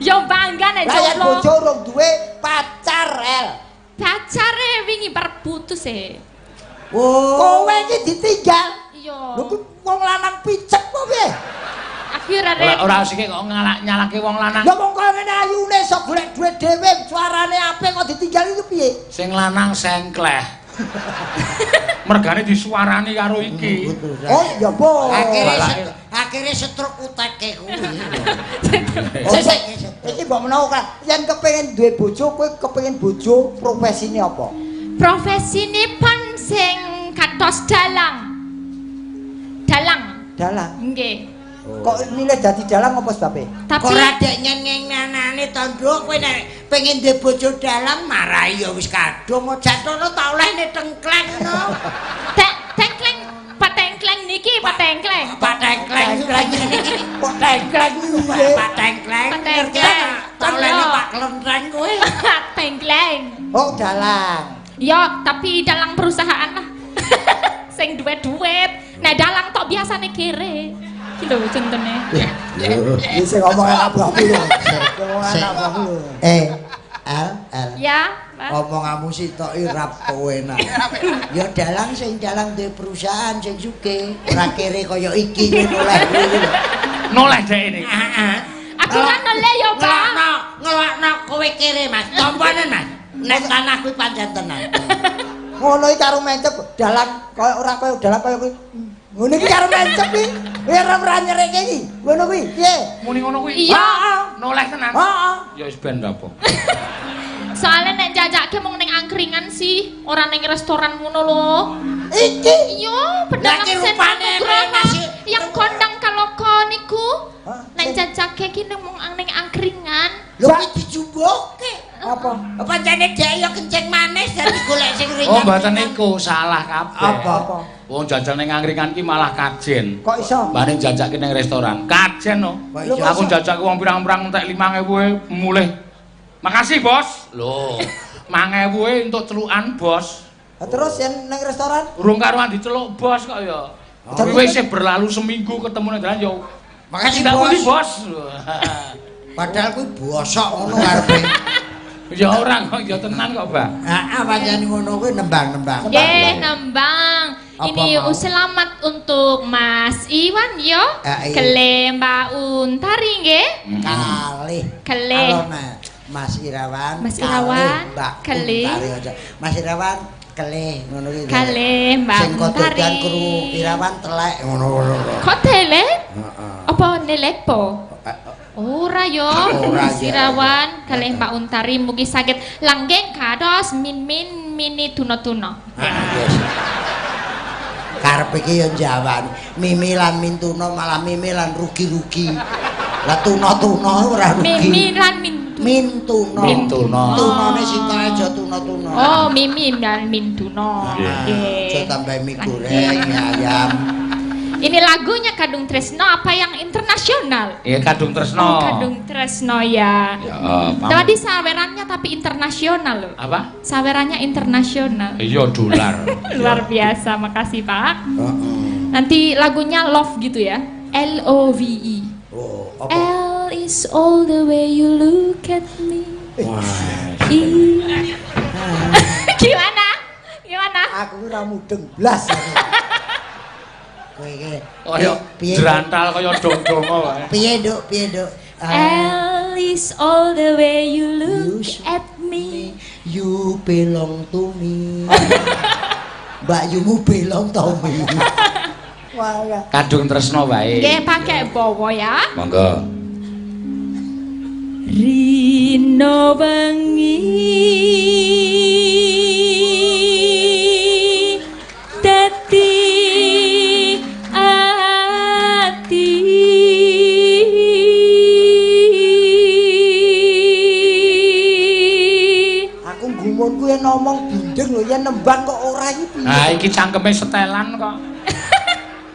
Yo bangga nek Lah yen jomblo. bojo urung duwe pacar el. Pacare wingi bar putus e. Oh. Kowe iki ditinggal. Iya. Lho kuwi wong lanang picek apa piye? Aku ora Ora ora sik kok nyalake wong lanang. Lah wong kaya ngene ayune iso golek duit dhewe, suarane apik kok ditinggal iku piye? Sing lanang sengkleh. Mergane disuarani karo iki. Oh ya bo. Akhire stroke uteke kuwi. Oh, sik, iki mbok menawa kan yen kepengin duwe bojo kowe kepengin bojo profesine apa? Profesinipun sing kados dalang. Dalang. Dalang. Nggih. Kok milih dadi dalang apa sebabe? Tapi Kok ora dek nyeneng-nyenengane to, Nduk, kowe nek pengen duwe bojo dalang marai ya wis kadung jatono tak olehne tengkleng ngono. Tengkleng, Pak Tengkleng niki, Pak Tengkleng. Pak Tengkleng Kok tengkleng kuwi piye? Pak Tengkleng. Pak Tengkleng. Tak olehne Pak Klentreng kowe. Tengkleng. Oh, dalang. Ya, tapi dalang perusahaan lah. Sing duwe-duit. Nah, dalang tok biasane kere. Iki lho contone. Iki sing ngomong anak buahku lho. Ngomong anak buahku lho. L L. Ya, Pak. Omonganmu sitok iki ra enak. Ya dalang sing dalang duwe perusahaan sing sugih, ora kere kaya iki noleh kuwi lho. Noleh dheke niki. Heeh. Aku ora noleh ya, Pak. Ngelokno kowe kere, Mas. Tampanen, Mas. Nek tanah kuwi pancen tenan. Ngono iki karo mencep dalang kaya ora kaya dalang kaya kuwi. Ngono iki karo mencep iki. Kowe ora nyereke iki. Ngono kuwi piye? Muni ngono kuwi. Iya. Noleh tenan. Heeh. Ya wis ben apa. Soalnya nek jajake mung ning angkringan sih, ora ning restoran ngono lho. Iki Iya, pedagang Lah, ki sen rupane Nugroho masih- yang kondang kaloko niku. Hah? Nek jajake ki ning mung ning angkringan. Lho kuwi dijumbuhke. apa? Pancene dhek ya kencing manis dadi golek sing ringan. Oh, mboten niku salah kabeh. Apa? Apa? Wong jajal ning angkringan ki malah kajen. Kok iso? Bareng jajake ning restoran, kajen no. Kok iso? Aku jajake wong pirang-pirang entek 5000 e mulih. Makasih, Bos. Lho, 5000 e entuk celukan, Bos. Lah terus yen ning restoran Urung karuan diceluk, Bos kok ya. Oh. Wis berlalu seminggu ketemu ning dalan ya. Makasih, Tindak Bos. pundi, Bos. Padahal kuwi bosok ngono karepe. Ya ora kok ya tenan kok, Mbak. Heeh, pancen ngono kuwi nembang-nembang. Nggih, nembang. Apa Ini mau? selamat untuk Mas Iwan yo. Ah, iya. Kele Mbak Untari nggih. Kalih. Kalih. Halo, Mas Irawan. Mas kalih Irawan, Mbak kalih. Untari aja. Mas Irawan kelih ngono kuwi. Kalih Mbak Sing Untari. kodokan krungu Irawan telek ngono-ngono. Kok tele? Heeh. Apa nelepo? Ora yo, Ora, Mas ya. Irawan kalih Mbak Untari mugi saged langgeng kados min-min mini tuna-tuna. Yes. Karepe iki ya Jawan. Mimi lan Mintuna malah mimi lan rugi-rugi. Lah tuna-tuna ora rugi. Mimi lan min Mintuna. Mintuna. Tunane sitok aja tuna-tuna. Oh, mimi lan mintuna. Aja Nggih. tambah mie goreng, mie ayam. Ini lagunya Kadung Tresno apa yang internasional? Iya, Kadung Tresno. Oh, Kadung Tresno ya. Ya, pam. Tadi sawerannya tapi internasional loh. Apa? Sawerannya internasional. Iya, dolar. Luar biasa, makasih Pak. Heeh. Nanti lagunya Love gitu ya. L O V E. Oh, apa? L is all the way you look at me. Wah. I. Gimana? Gimana? Aku ora mudeng blas. Kowe iki Kaya piye? jrantal kaya dong-dongo wae. Piye, Nduk? Piye, Nduk? L is all the way you look You- at me. You belong to me. Mbak Yumu belong to me. Wah, ya. Kadung Tresno wae. Nggih, pakai bawa ya. Monggo. Dina wengi dadi ati Aku gumunku yen ngomong bindeng lho yen nembang kok ora iki piye? Ah iki cangkeme setelan kok.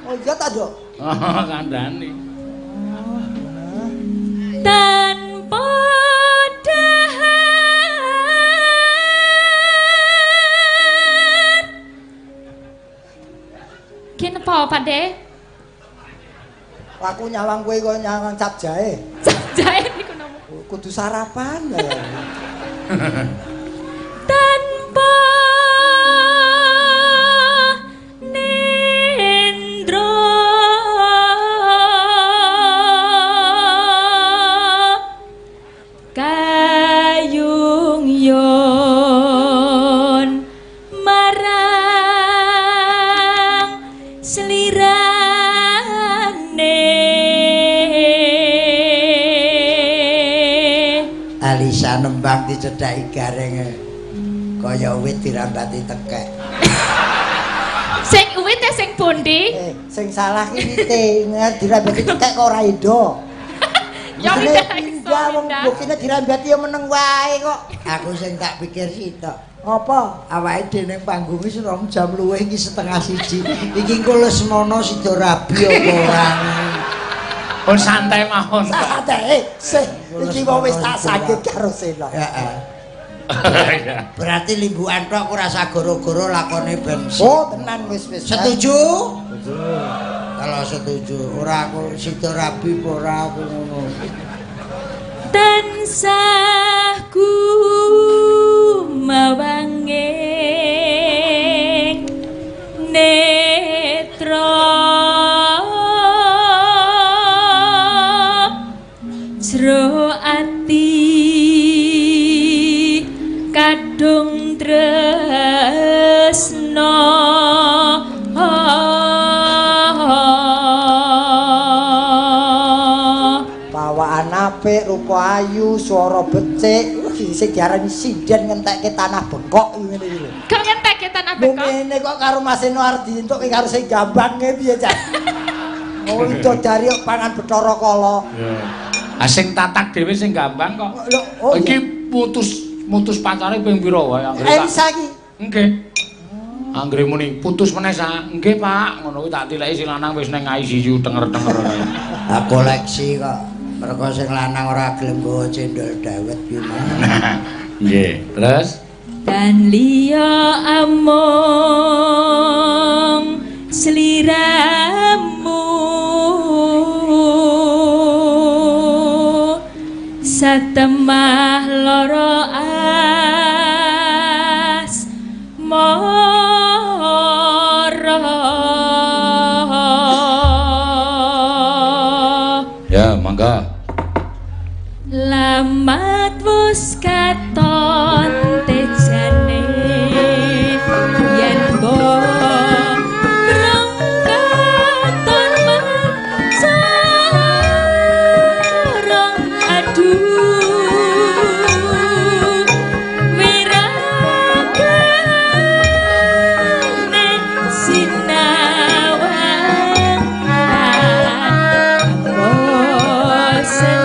Oh iya ta, Nduk? Oh, kandhane. Tanpa dahar. Kenapa, Pak De? Aku nyawang kowe kok nyawang cap jahe. Cap jahe niku napa? Kudu sarapan ya. Tanpa nendra kayung yon marang slirane. Alisa nembang dicedhaki gareng kaya wit dirambati tekek. Sing wit sing pundi? Sing salah ki wite, dirambati tekek kok ora endo. Ya wit wong buktine dirambati ya meneng wae kok. Aku sing tak pikir sitok. Apa? Awake dhewe ning panggung wis 2 jam luwih iki 12.30. Iki engko Lesmana sida rabi apa ora? Oh santai mawon. Santai. Sih, iki wong wis tak sakit karo Sena. Heeh. Berarti limbukan tok ora usah goro-goro lakone ben. Oh, tenan wis wis. Setuju? Setuju. Kalau setuju, ora aku sida rabi apa ora aku ngono. Tansah kumawanging netra jero ati kadung tresna. Bawaan apik, rupa ayu, swara becik, sing diarani sinden ngentekke tanah bengkok ngene iki lho. Kok ngentekke tanah bengkok? Ngene kok karo Mas Seno arep dientukke karo sing gambange piye, Cak? Oh, widodari kok pangan Bathara Kala. Ah sing tatak dhewe sing gambang kok. Lho, oh, iki putus pacare ping pira wae anggere. Elisa iki. Nggih. Anggere muni putus meneh sa. Nggih, Pak. Ngono kuwi tak tileki sing lanang wis ning ICU tenger-tenger kae. Ah koleksi kok. Mergo sing lanang ora gelem nggawa cendol dawet ki mau. Nggih, terus dan liya amung sliramu satemah loro asmara. Ya, mangga. Lamat wus katon tejane yen borong katon macarong aduh wiragane sinawang bosen.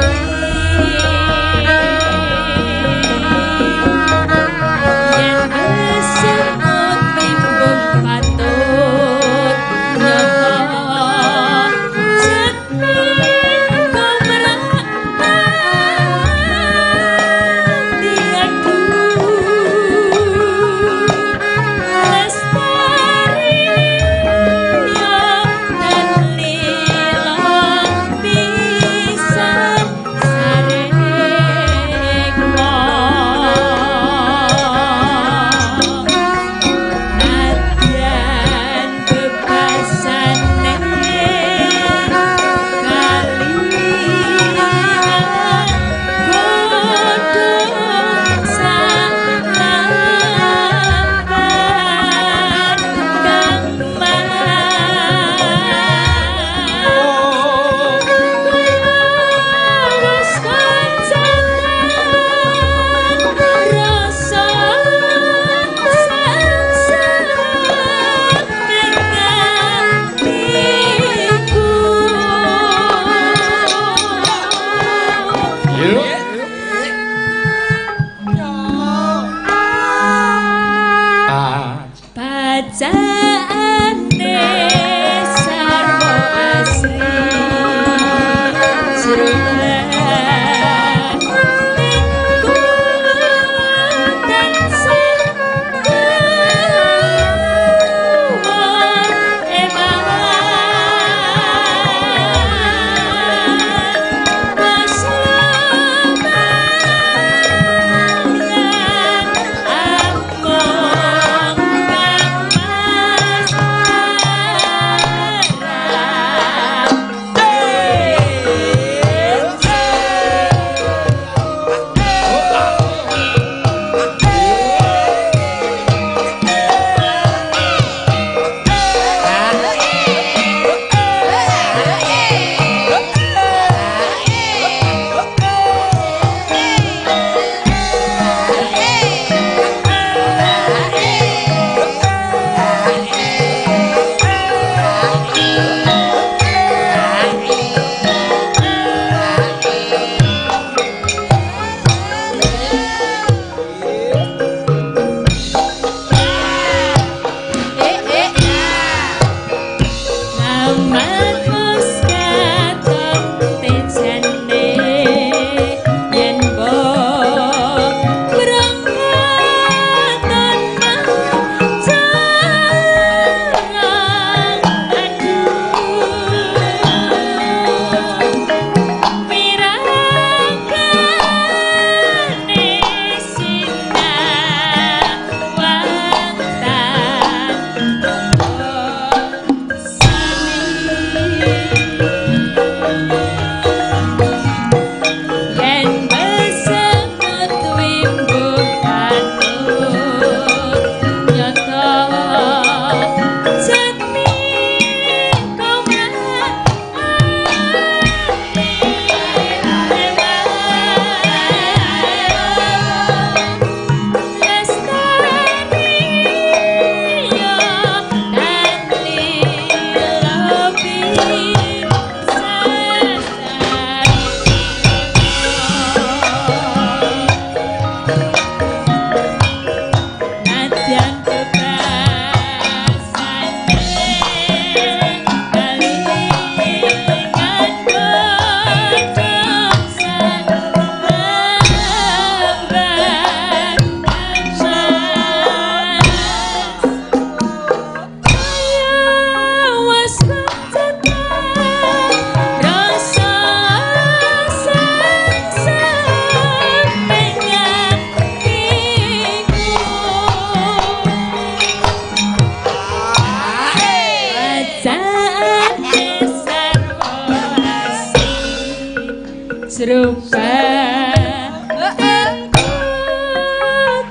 Jero batinku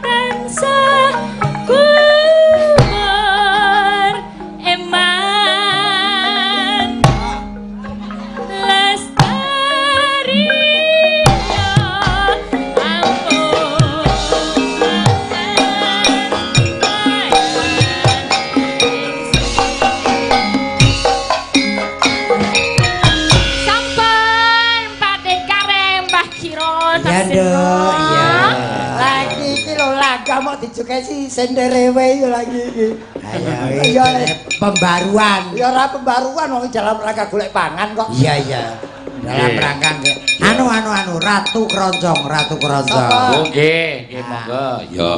tansah kumur eman lestari ampun sampun Pakde Karem Mbah Kiro. Ya nduk, iya. Lagi iki lho laga mok dijukesi senderewe yo lagi iki. Ayo, Iya, pembaruan. Ya ora pembaruan wong dalam rangka golek pangan kok. Iya, iya. Dalam rangka anu anu anu Ratu Keroncong, Ratu Keroncong. Oh nggih, nggih monggo. Ya.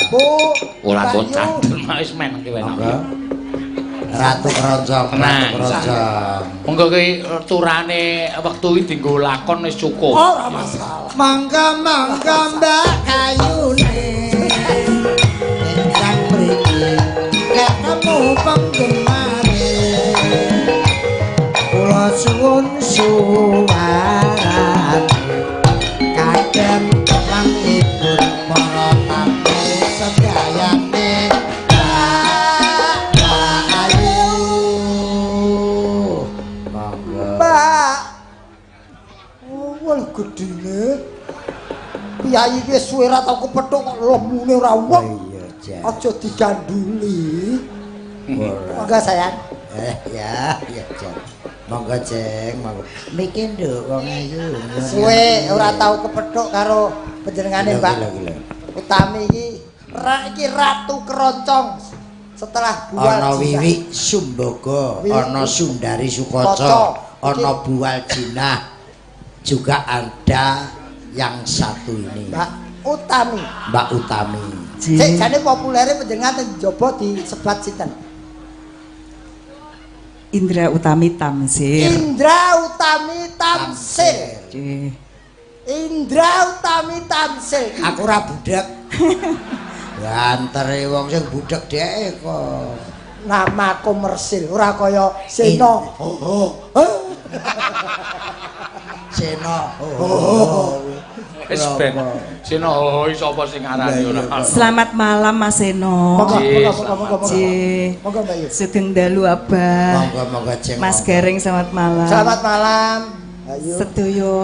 Bu, Ora Mbak kok Yu. candel mak wis men iki enak. Monggo. Ratu Keroncong, Ratu Tenang. Keroncong. Monggo kuwi turane wektu iki dienggo lakon wis cukup. Ora masalah. Mangga mangga Mbak Kayune. Ingkang mriki ketemu penggemare. Kula suwun suwarane kagem manghibur para tamu sedayane. Mbak Ayu. Monggo. Mbak. Oh, wah gedine. Piyayi iki wis suwe ra tau kepethuk kok lemune ora wong. Iya, Jan. Aja diganduli. Ora. Monggo sayang. Ya, ya, Jan. Monggo, Jeng, monggo. Miki nduk wong ayu. Suwe ora tau kepethuk karo panjenengane Mbak Gila, gila. Utami iki. Iki Ratu Keroncong setelah bual Ana jinah. Wiwik Sumbaga, Wiwik ana Sundari Sukoco. Sukoco, ana Bual Jinah. Juga ada yang satu ini, Mbak Utami. Mbak Utami. Sik jane populere panjenengan teng njaba disebat sinten? Indra Utami Tamsir. Indra Utami Tamsir. Nggih. Indra Utami Tamsir. Aku ora budek. Bantere wong sing budek dheke kok. Nama komersil ora kaya Seno. Seno. Oh. Wis ben. Sino hoi sapa sing ngarani ora. Selamat malam Mas Seno. Monggo, Nggih, monggo, monggo, monggo, monggo. Nggih. Monggo Mbak Yu. Sugeng dalu Abah. Monggo monggo Jeng. Mas Gareng selamat malam. Selamat malam. Ayo. Sedoyo.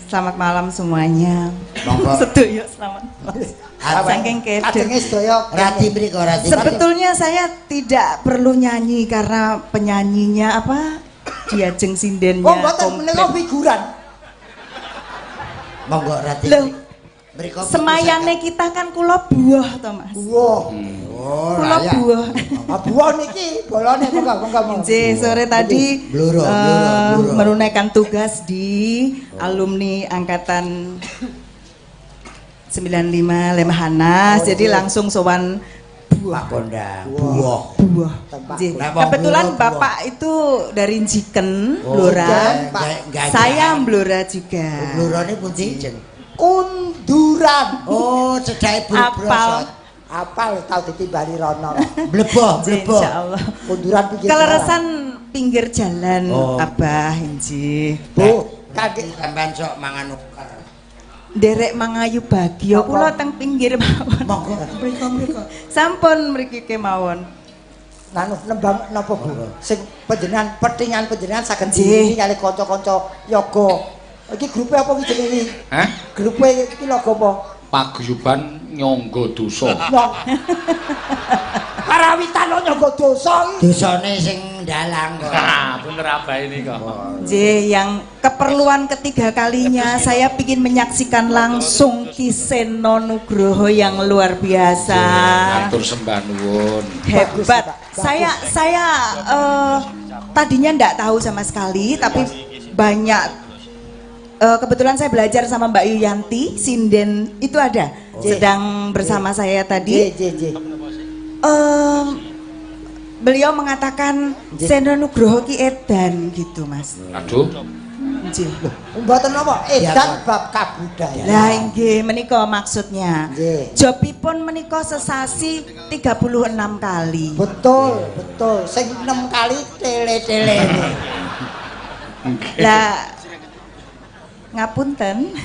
Selamat malam semuanya. Monggo. Sedoyo selamat malam. Saking keder. Kajenge sedaya Rati mriko rati. Sebetulnya saya tidak perlu nyanyi karena penyanyinya apa? Diajeng sindennya. Oh, mboten menika figuran. Monggo rati. Loh, Mriko semayane kita kan kula buah to, Mas. Buah. Oh, Kula layak. buah. Ah buah niki bolone monggo monggo monggo. Nggih, sore tadi Bluro, bluro, bluro. menunaikan tugas di alumni angkatan 95 Lemhanas. Oh, Jadi iya. langsung sowan Pak Kondang. Buah. buah. Tempat Nggih. Lah, wong Kebetulan Blora buah. Bapak itu dari Jiken, Oh, Blora. Pak. Saya Blora juga. Blurone pundi, Jeng? Kunduran. Oh, cedhake Apal. Brosot. Apal tau ditimbali rono. Bleboh, Nggih, bleboh. insyaallah. Kunduran pinggir. Keleresan pinggir jalan, Oh. Abah injih. Bu, kage Sampean sok mangan uker. Nderek mangayu bagyo kula teng pinggir mawon. Monggo mriko mriko. Sampun mriki kemawon. Nanu nembang napa Bu? Sing panjenengan petingan panjenengan saged Nggih. diiringi kali kanca-kanca yoga. Iki grupe apa iki jenenge iki? Hah? Grupe iki logo apa? Paguyuban Nyangga Dosa. Nyong. Karawitan kok nyangga dosa iki. Dosane sing ndalang kok. Ah, bener abahe ini kok. Nggih, yang keperluan ketiga kalinya saya pingin menyaksikan langsung Ki Seno Nugroho yang luar biasa. Matur sembah nuwun. Bagus, Hebat. Pak. Bagus. Saya tadinya ndak tahu sama sekali, tapi banyak kebetulan saya belajar sama Mbak Yuyanti, sinden itu ada sedang bersama saya tadi. Nggih, nggih, nggih. Beliau mengatakan Seno Nugroho ki edan gitu, Mas. Aduh. Nggih. Mboten napa? Edan bab kabudayan. Lah nggih menika maksudnya. Nggih. Jobipun menika sesasi 36 kali. Betul, betul. Sing 6 kali tele-tele. Lah Ngapunten.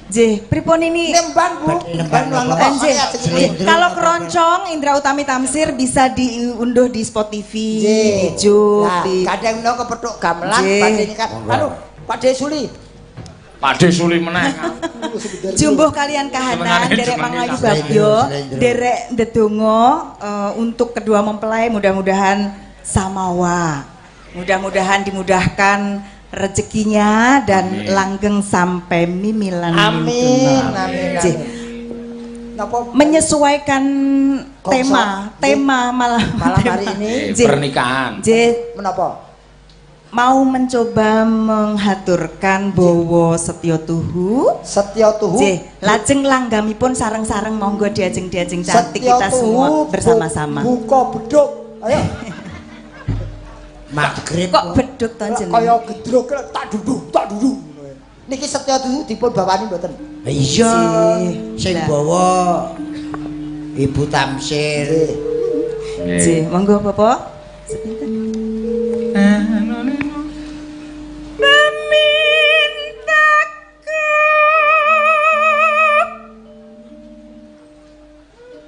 Nggih, pripun ini? Nembang, Bu. Nembang. Nggih. Kalau keroncong Indra Utami Tamsir bisa diunduh di Spotify, di YouTube, di kadang menawa kepethuk gamelan badhe kan. Anu, Pak De Suli. Pak De Suli meneh. Jumbuh kalian kahanan derek Mangayu Bagyo, derek ndedonga untuk kedua mempelai mudah-mudahan samawa. Mudah-mudahan dimudahkan rezekinya dan amin. Langgeng sampai mimilan. Amin, amin, amin. Menyesuaikan tema, tema malam hari ini pernikahan. Menapa? Mau mencoba menghaturkan bowo setyo tuhu. Setyo tuhu. Lajeng langgamipun sareng-sareng monggo diajeng-diajeng cantik kita semua bersama-sama. Buka beduk. Ayo. Maghrib kok beduk to jenenge kaya gedruk tak duduk tak duduk. Niki setya tuhu dipun bawani mboten? Iya, sing bawa Ibu Tamsir. Nggih, monggo Bapak. Sepinten.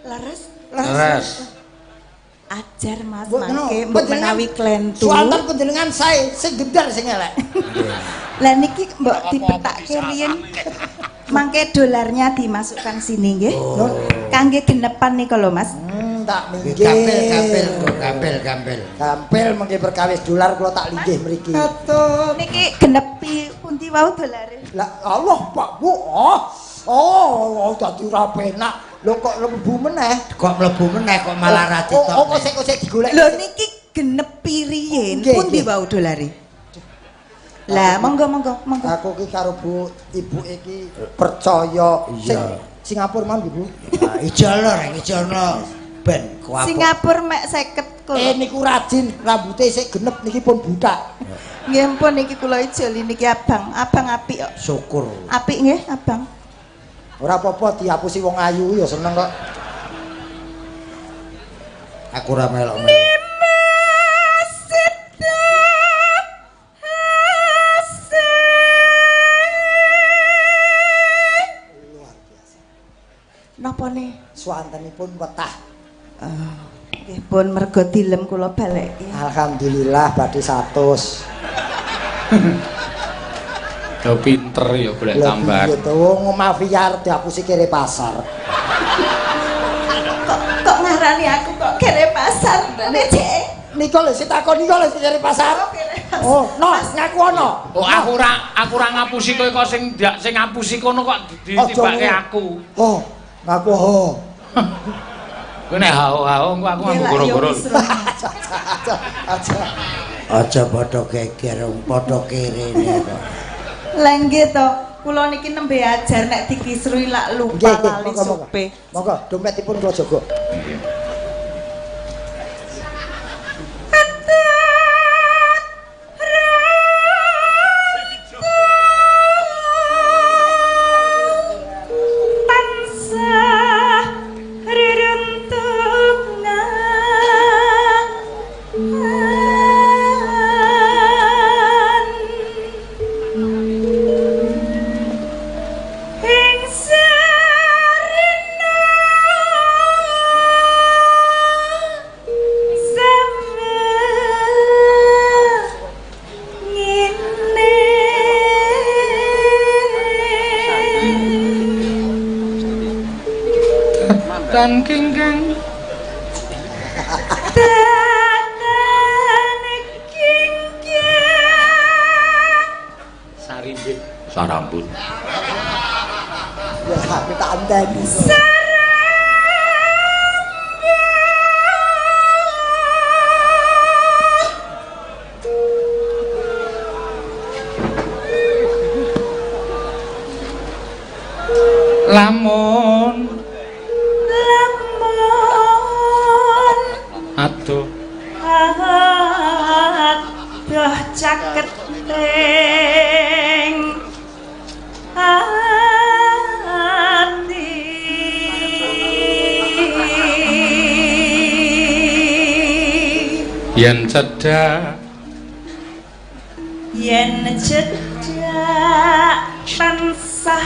Leres, leres. Ajar Mas mangke mbok menawi klentu. Suanten panjenengan sae sing gendar sing elek. Lah niki mbok dipetake riyen. Mangke dolarnya dimasukkan sini nggih. Kangge genepan nika lho Mas. Tak minggih. Gampil gampil gampil. Gampil mangke perkawis dolar kula tak linggih mriki. Niki genepi pundi wau dolare? Lah Allah Pak Bu. Oh, oh dadi ora penak. Lho kok mlebu meneh? Kok mlebu meneh kok malah ra ditok. Oh, kok sik digolek. Lho niki genepi riyen pundi wau dolare? Lah monggo monggo monggo. Aku ki karo Bu Ibu iki percaya sing Singapura man Bu. Ijol reng ijolno ben kuapok. Singapura mek 50 kula. Niku rajin rambute sik genep niki pun buthak. Nggih pun niki kula ijoli niki abang, abang apik kok. Syukur. Apik nggih abang. Ora apa-apa dihapusi wong ayu ya seneng kok. Aku ora melok-melok. Napa ne? Suwantenipun wetah. Nggih pun mergo dilem kula baleki. Alhamdulillah badhe 100. Ya pinter ya golek tambahan. Lha piye to wong mafia arep dihapusi kere pasar. Kok ngarani aku kok kere pasar nek cek. Nika lho sing takon nika lho sing kere pasar. Oh, no, ngaku ana. Oh, aku ora ngapusi kowe kok sing sing ngapusi kono kok ditibake aku. Oh, ngaku ho. Kowe nek hao-hao engko aku nganggo goro-goro. Aja. Aja padha geger, padha kerene kok. Lah nggih to, kula niki nembe ajar nek dikisrui lak lupa lali supe. Monggo, dompetipun kula jaga. Tan kingkang tan kingkang sarimbit sarambut ya kita anteni lamun aduh aduh caketing ati yen cedhak yen cedhak Tindak tansah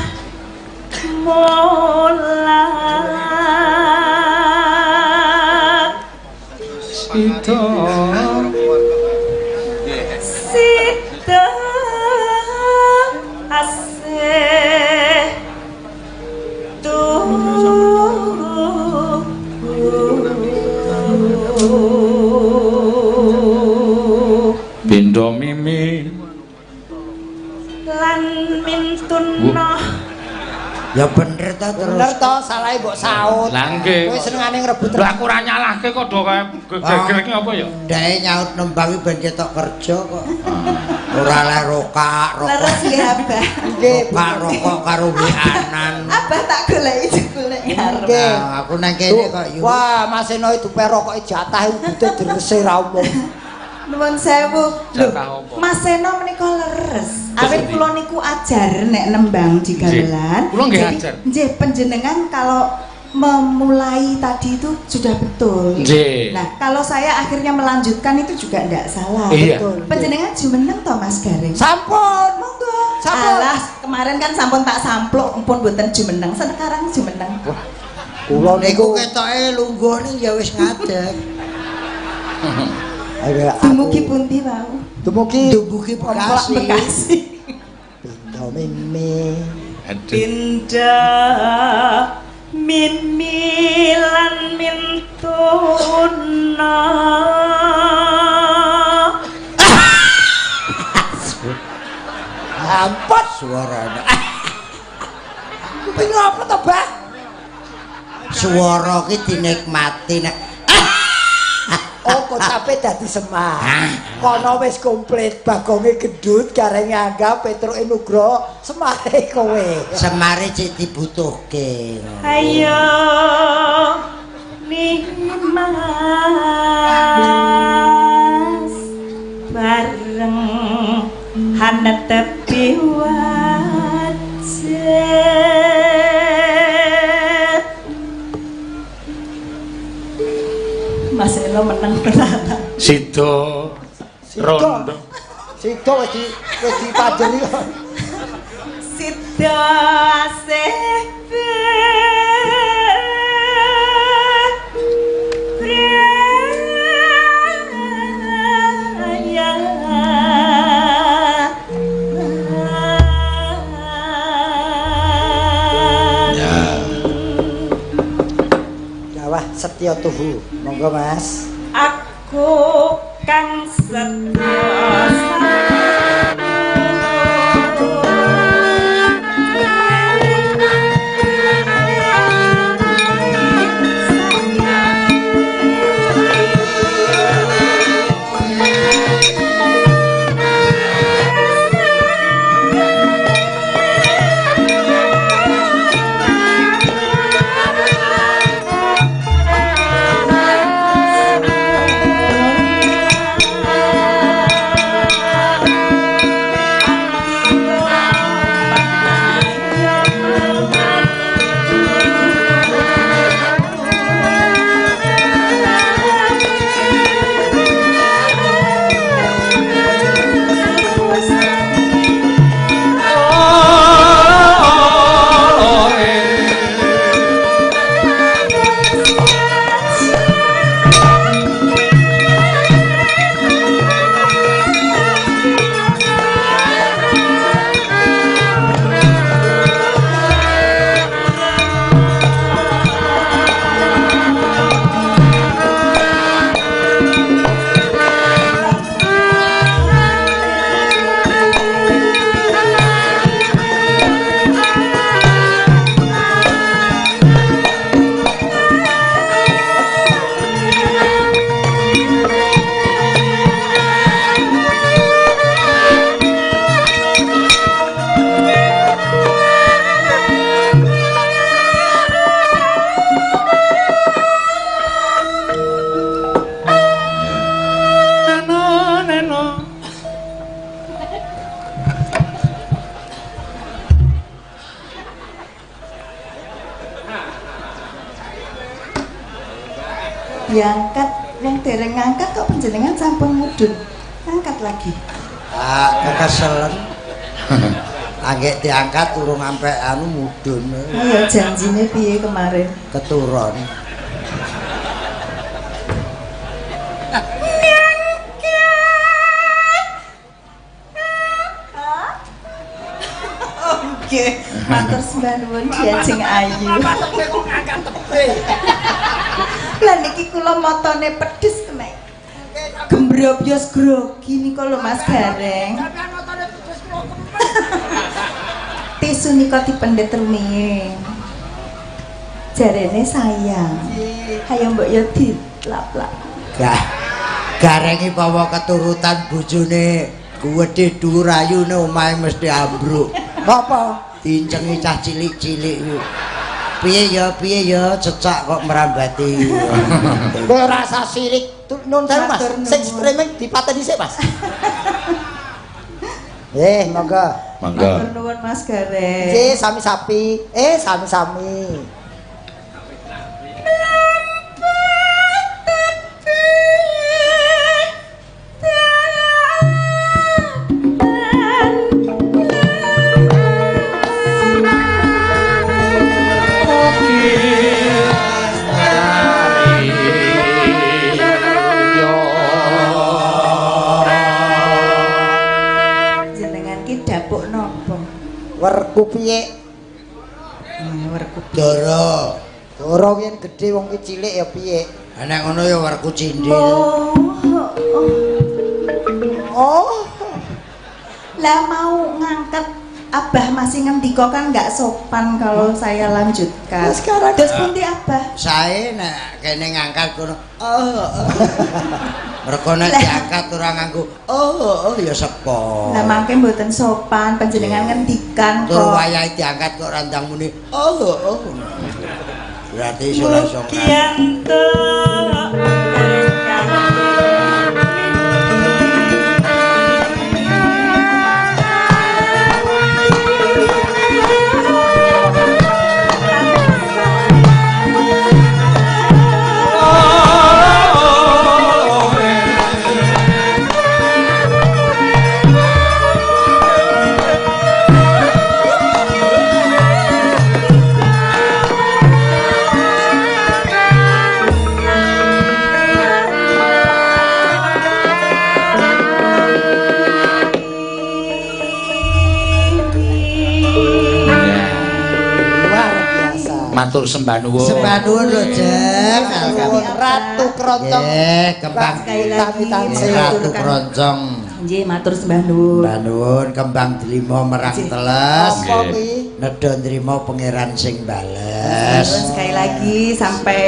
mulat Sida sida asih Pindha mimi lan mintuno. Ya bener ta terus. Bener to, salahe mbok saut. Lah nggih. Kowe senengane ngrebut. Lah aku ora nyalahke kok do kae geger iki apa ya? Dheke nyaut nembang ben ketok kerja kok. Ora leh rokak, rokok. Leres nggih Abah. Nggih, rokak rokok karo wianan. Abah tak goleki jebule ngarep. Nggih. Aku nang kene kok yu. Wah, Mas Eno dupe rokoke jatah udute drese ra umum. Nuwun sewu. Lho, Mas Seno menika leres. Awit kula niku ajar nek nembang di gamelan. Kula nggih ajar. Nggih, panjenengan kalau memulai tadi itu sudah betul. Nggih. Nah, kalau saya akhirnya melanjutkan itu juga ndak salah. Iya. Betul. Panjenengan jumeneng to Mas Gareng? Sampun. Monggo. Sampun. Alah, kemarin kan sampun tak sampluk, empun mboten jumeneng. Sekarang jumeneng. Wah. Kula niku ketoke lungguh ning ya wis ngadeg. Dumugi pundi wau? Dumugi dumugi Bekasi. Bekasi. Pindha mimi. Pindha mimi lan mintuna. Ampun suarane. Kuping apa to, Bah? Swara ki dinikmati nek Oh, kocape dadi Semar. Kono wis komplit, Bagonge gendut, Gareng Angga, Petruk Nugroho, Semare kowe. Semare cek dibutuhke. Ayo Nimas bareng hanetepi wajib. Mas Elo menang penata. Sido rondo. Sido wis dipajeri. Sido asih Ya. Wah, setya tuhu. Monggo, Mas. Aku kang setya. Diangkat, yang dereng ngangkat kok panjenengan sampun mudhun. Angkat lagi. Ah, kekeselen. Anggek diangkat urung sampe anu mudhun. Ayo janjine piye kemarin? Keturun. Oke, matur sembah nuwun Diajeng Ayu. Lah niki kula matane pedes kena. Gembrobyos grogi nika lho Mas Gareng. Tisu nika dipendhet rumiyin. Jarene sayang. Hayo mbok yo dilap-lap. Gah. Gareng iki bawa keturutan bojone gedhe dhuwur ayune omahe mesti ambruk. Apa? Dincengi cah cilik-cilik kuwi. Piye ya cecak kok merambati. Kowe ora usah sirik. Nun sewu Mas. Sing streaming dipateni sik Mas. Monggo. Monggo. Matur nuwun Mas Gareng. Nggih, sami-sami. Sami-sami. Werku piye? Werku Dara. Dara yen gedhe wong ki cilik ya piye? Nek ngono ya werku cindil. Oh. Lah mau ngangkat Abah masih ngendika kan nggak sopan kalau saya lanjutkan. Nah, sekarang terus pundi Abah? Sae nek kene ngangkat kono. Oh. Mergo nek diangkat ora nganggo oh ya sepo. Lah mangke mboten sopan panjenengan ngendikan kok. Tur wayahe diangkat kok randang muni oh. Berarti iso langsung. Matur sembah nuwun. Sembah nuwun lho, Jeng. Ratu Kroncong. Nggih, kembang Ratu Kroncong. Nggih, matur sembah nuwun. Sembah nuwun kembang delima merang teles. Apa kuwi? Nedha nrimo pangeran sing bales. Sekali lagi sampai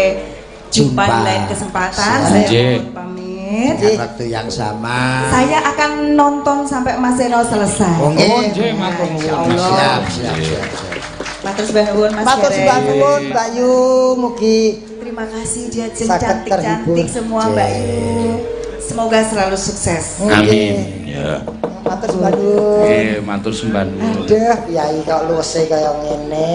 jumpa di lain kesempatan. Saya mohon pamit. Dengan waktu yang sama. Saya akan nonton sampai Mas Seno selesai. Oh, nggih, matur nuwun. Siap, siap, siap. Matur sembah nuwun Mas. Matur sembah nuwun Mbak Yu, mugi terima kasih Diajeng cantik-cantik semua Mbak Yu. Semoga selalu sukses. Amin. Ya. Matur sembah nuwun. Nggih, matur sembah nuwun. Aduh, piyai kok luwese kaya ngene.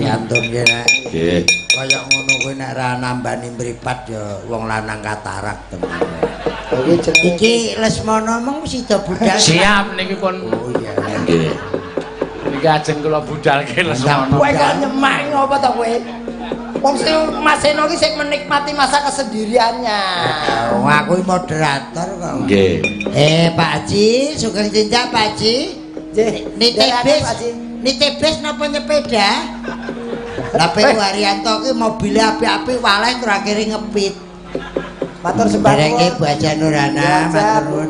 Piantun ki nek. Nggih. Kaya ngono kuwi nek ra nambani mripat ya wong lanang katarak temen. Iki Lesmana mung sida budal. Siap niki pun. Oh iya. Nggih. Niki ajeng kula budalke Lesmana. Kowe kok nyemak ngopo to kowe? Wong sing Mas Seno iki sing menikmati masa kesendiriannya. Wong aku moderator kok. Nggih. Pak Haji, sugeng tindak Pak Haji. Nggih. Nitih bis napa nyepeda? Lah Pak Haryanto ki mobile apik-apik waleh terus akhire ngepit. Matur sembah nuwun. Ndereke Bu Haji Nurana, matur nuwun.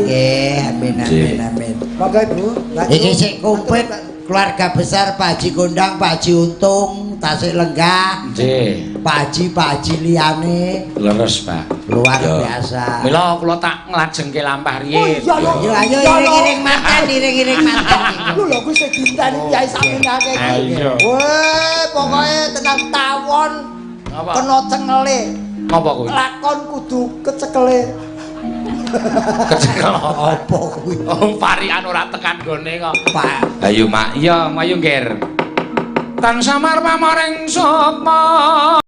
Nggih, amin amin amin. Monggo Ibu. Iki sik komplit keluarga besar Pak Haji Kondang, Pak Haji Untung, tasik lenggah. Nggih. Pak Haji, Pak Haji liyane. Leres, Pak. Luar biasa. Mila kula tak nglajengke lampah riyin. Ayo ayo iring-iring manten, iring-iring manten. Lho lho kuwi sing dinteni Kyai Saminake iki. Weh, pokoke tenang tawon. Kena cengele. Apa kuwi? Lakon kudu kecekele. Kecekel apa kuwi? Oh, parikan ora tekan gone kok. Pak. Ayo Mak, iya, ayo Ngger. Tan samar pamaring sukma.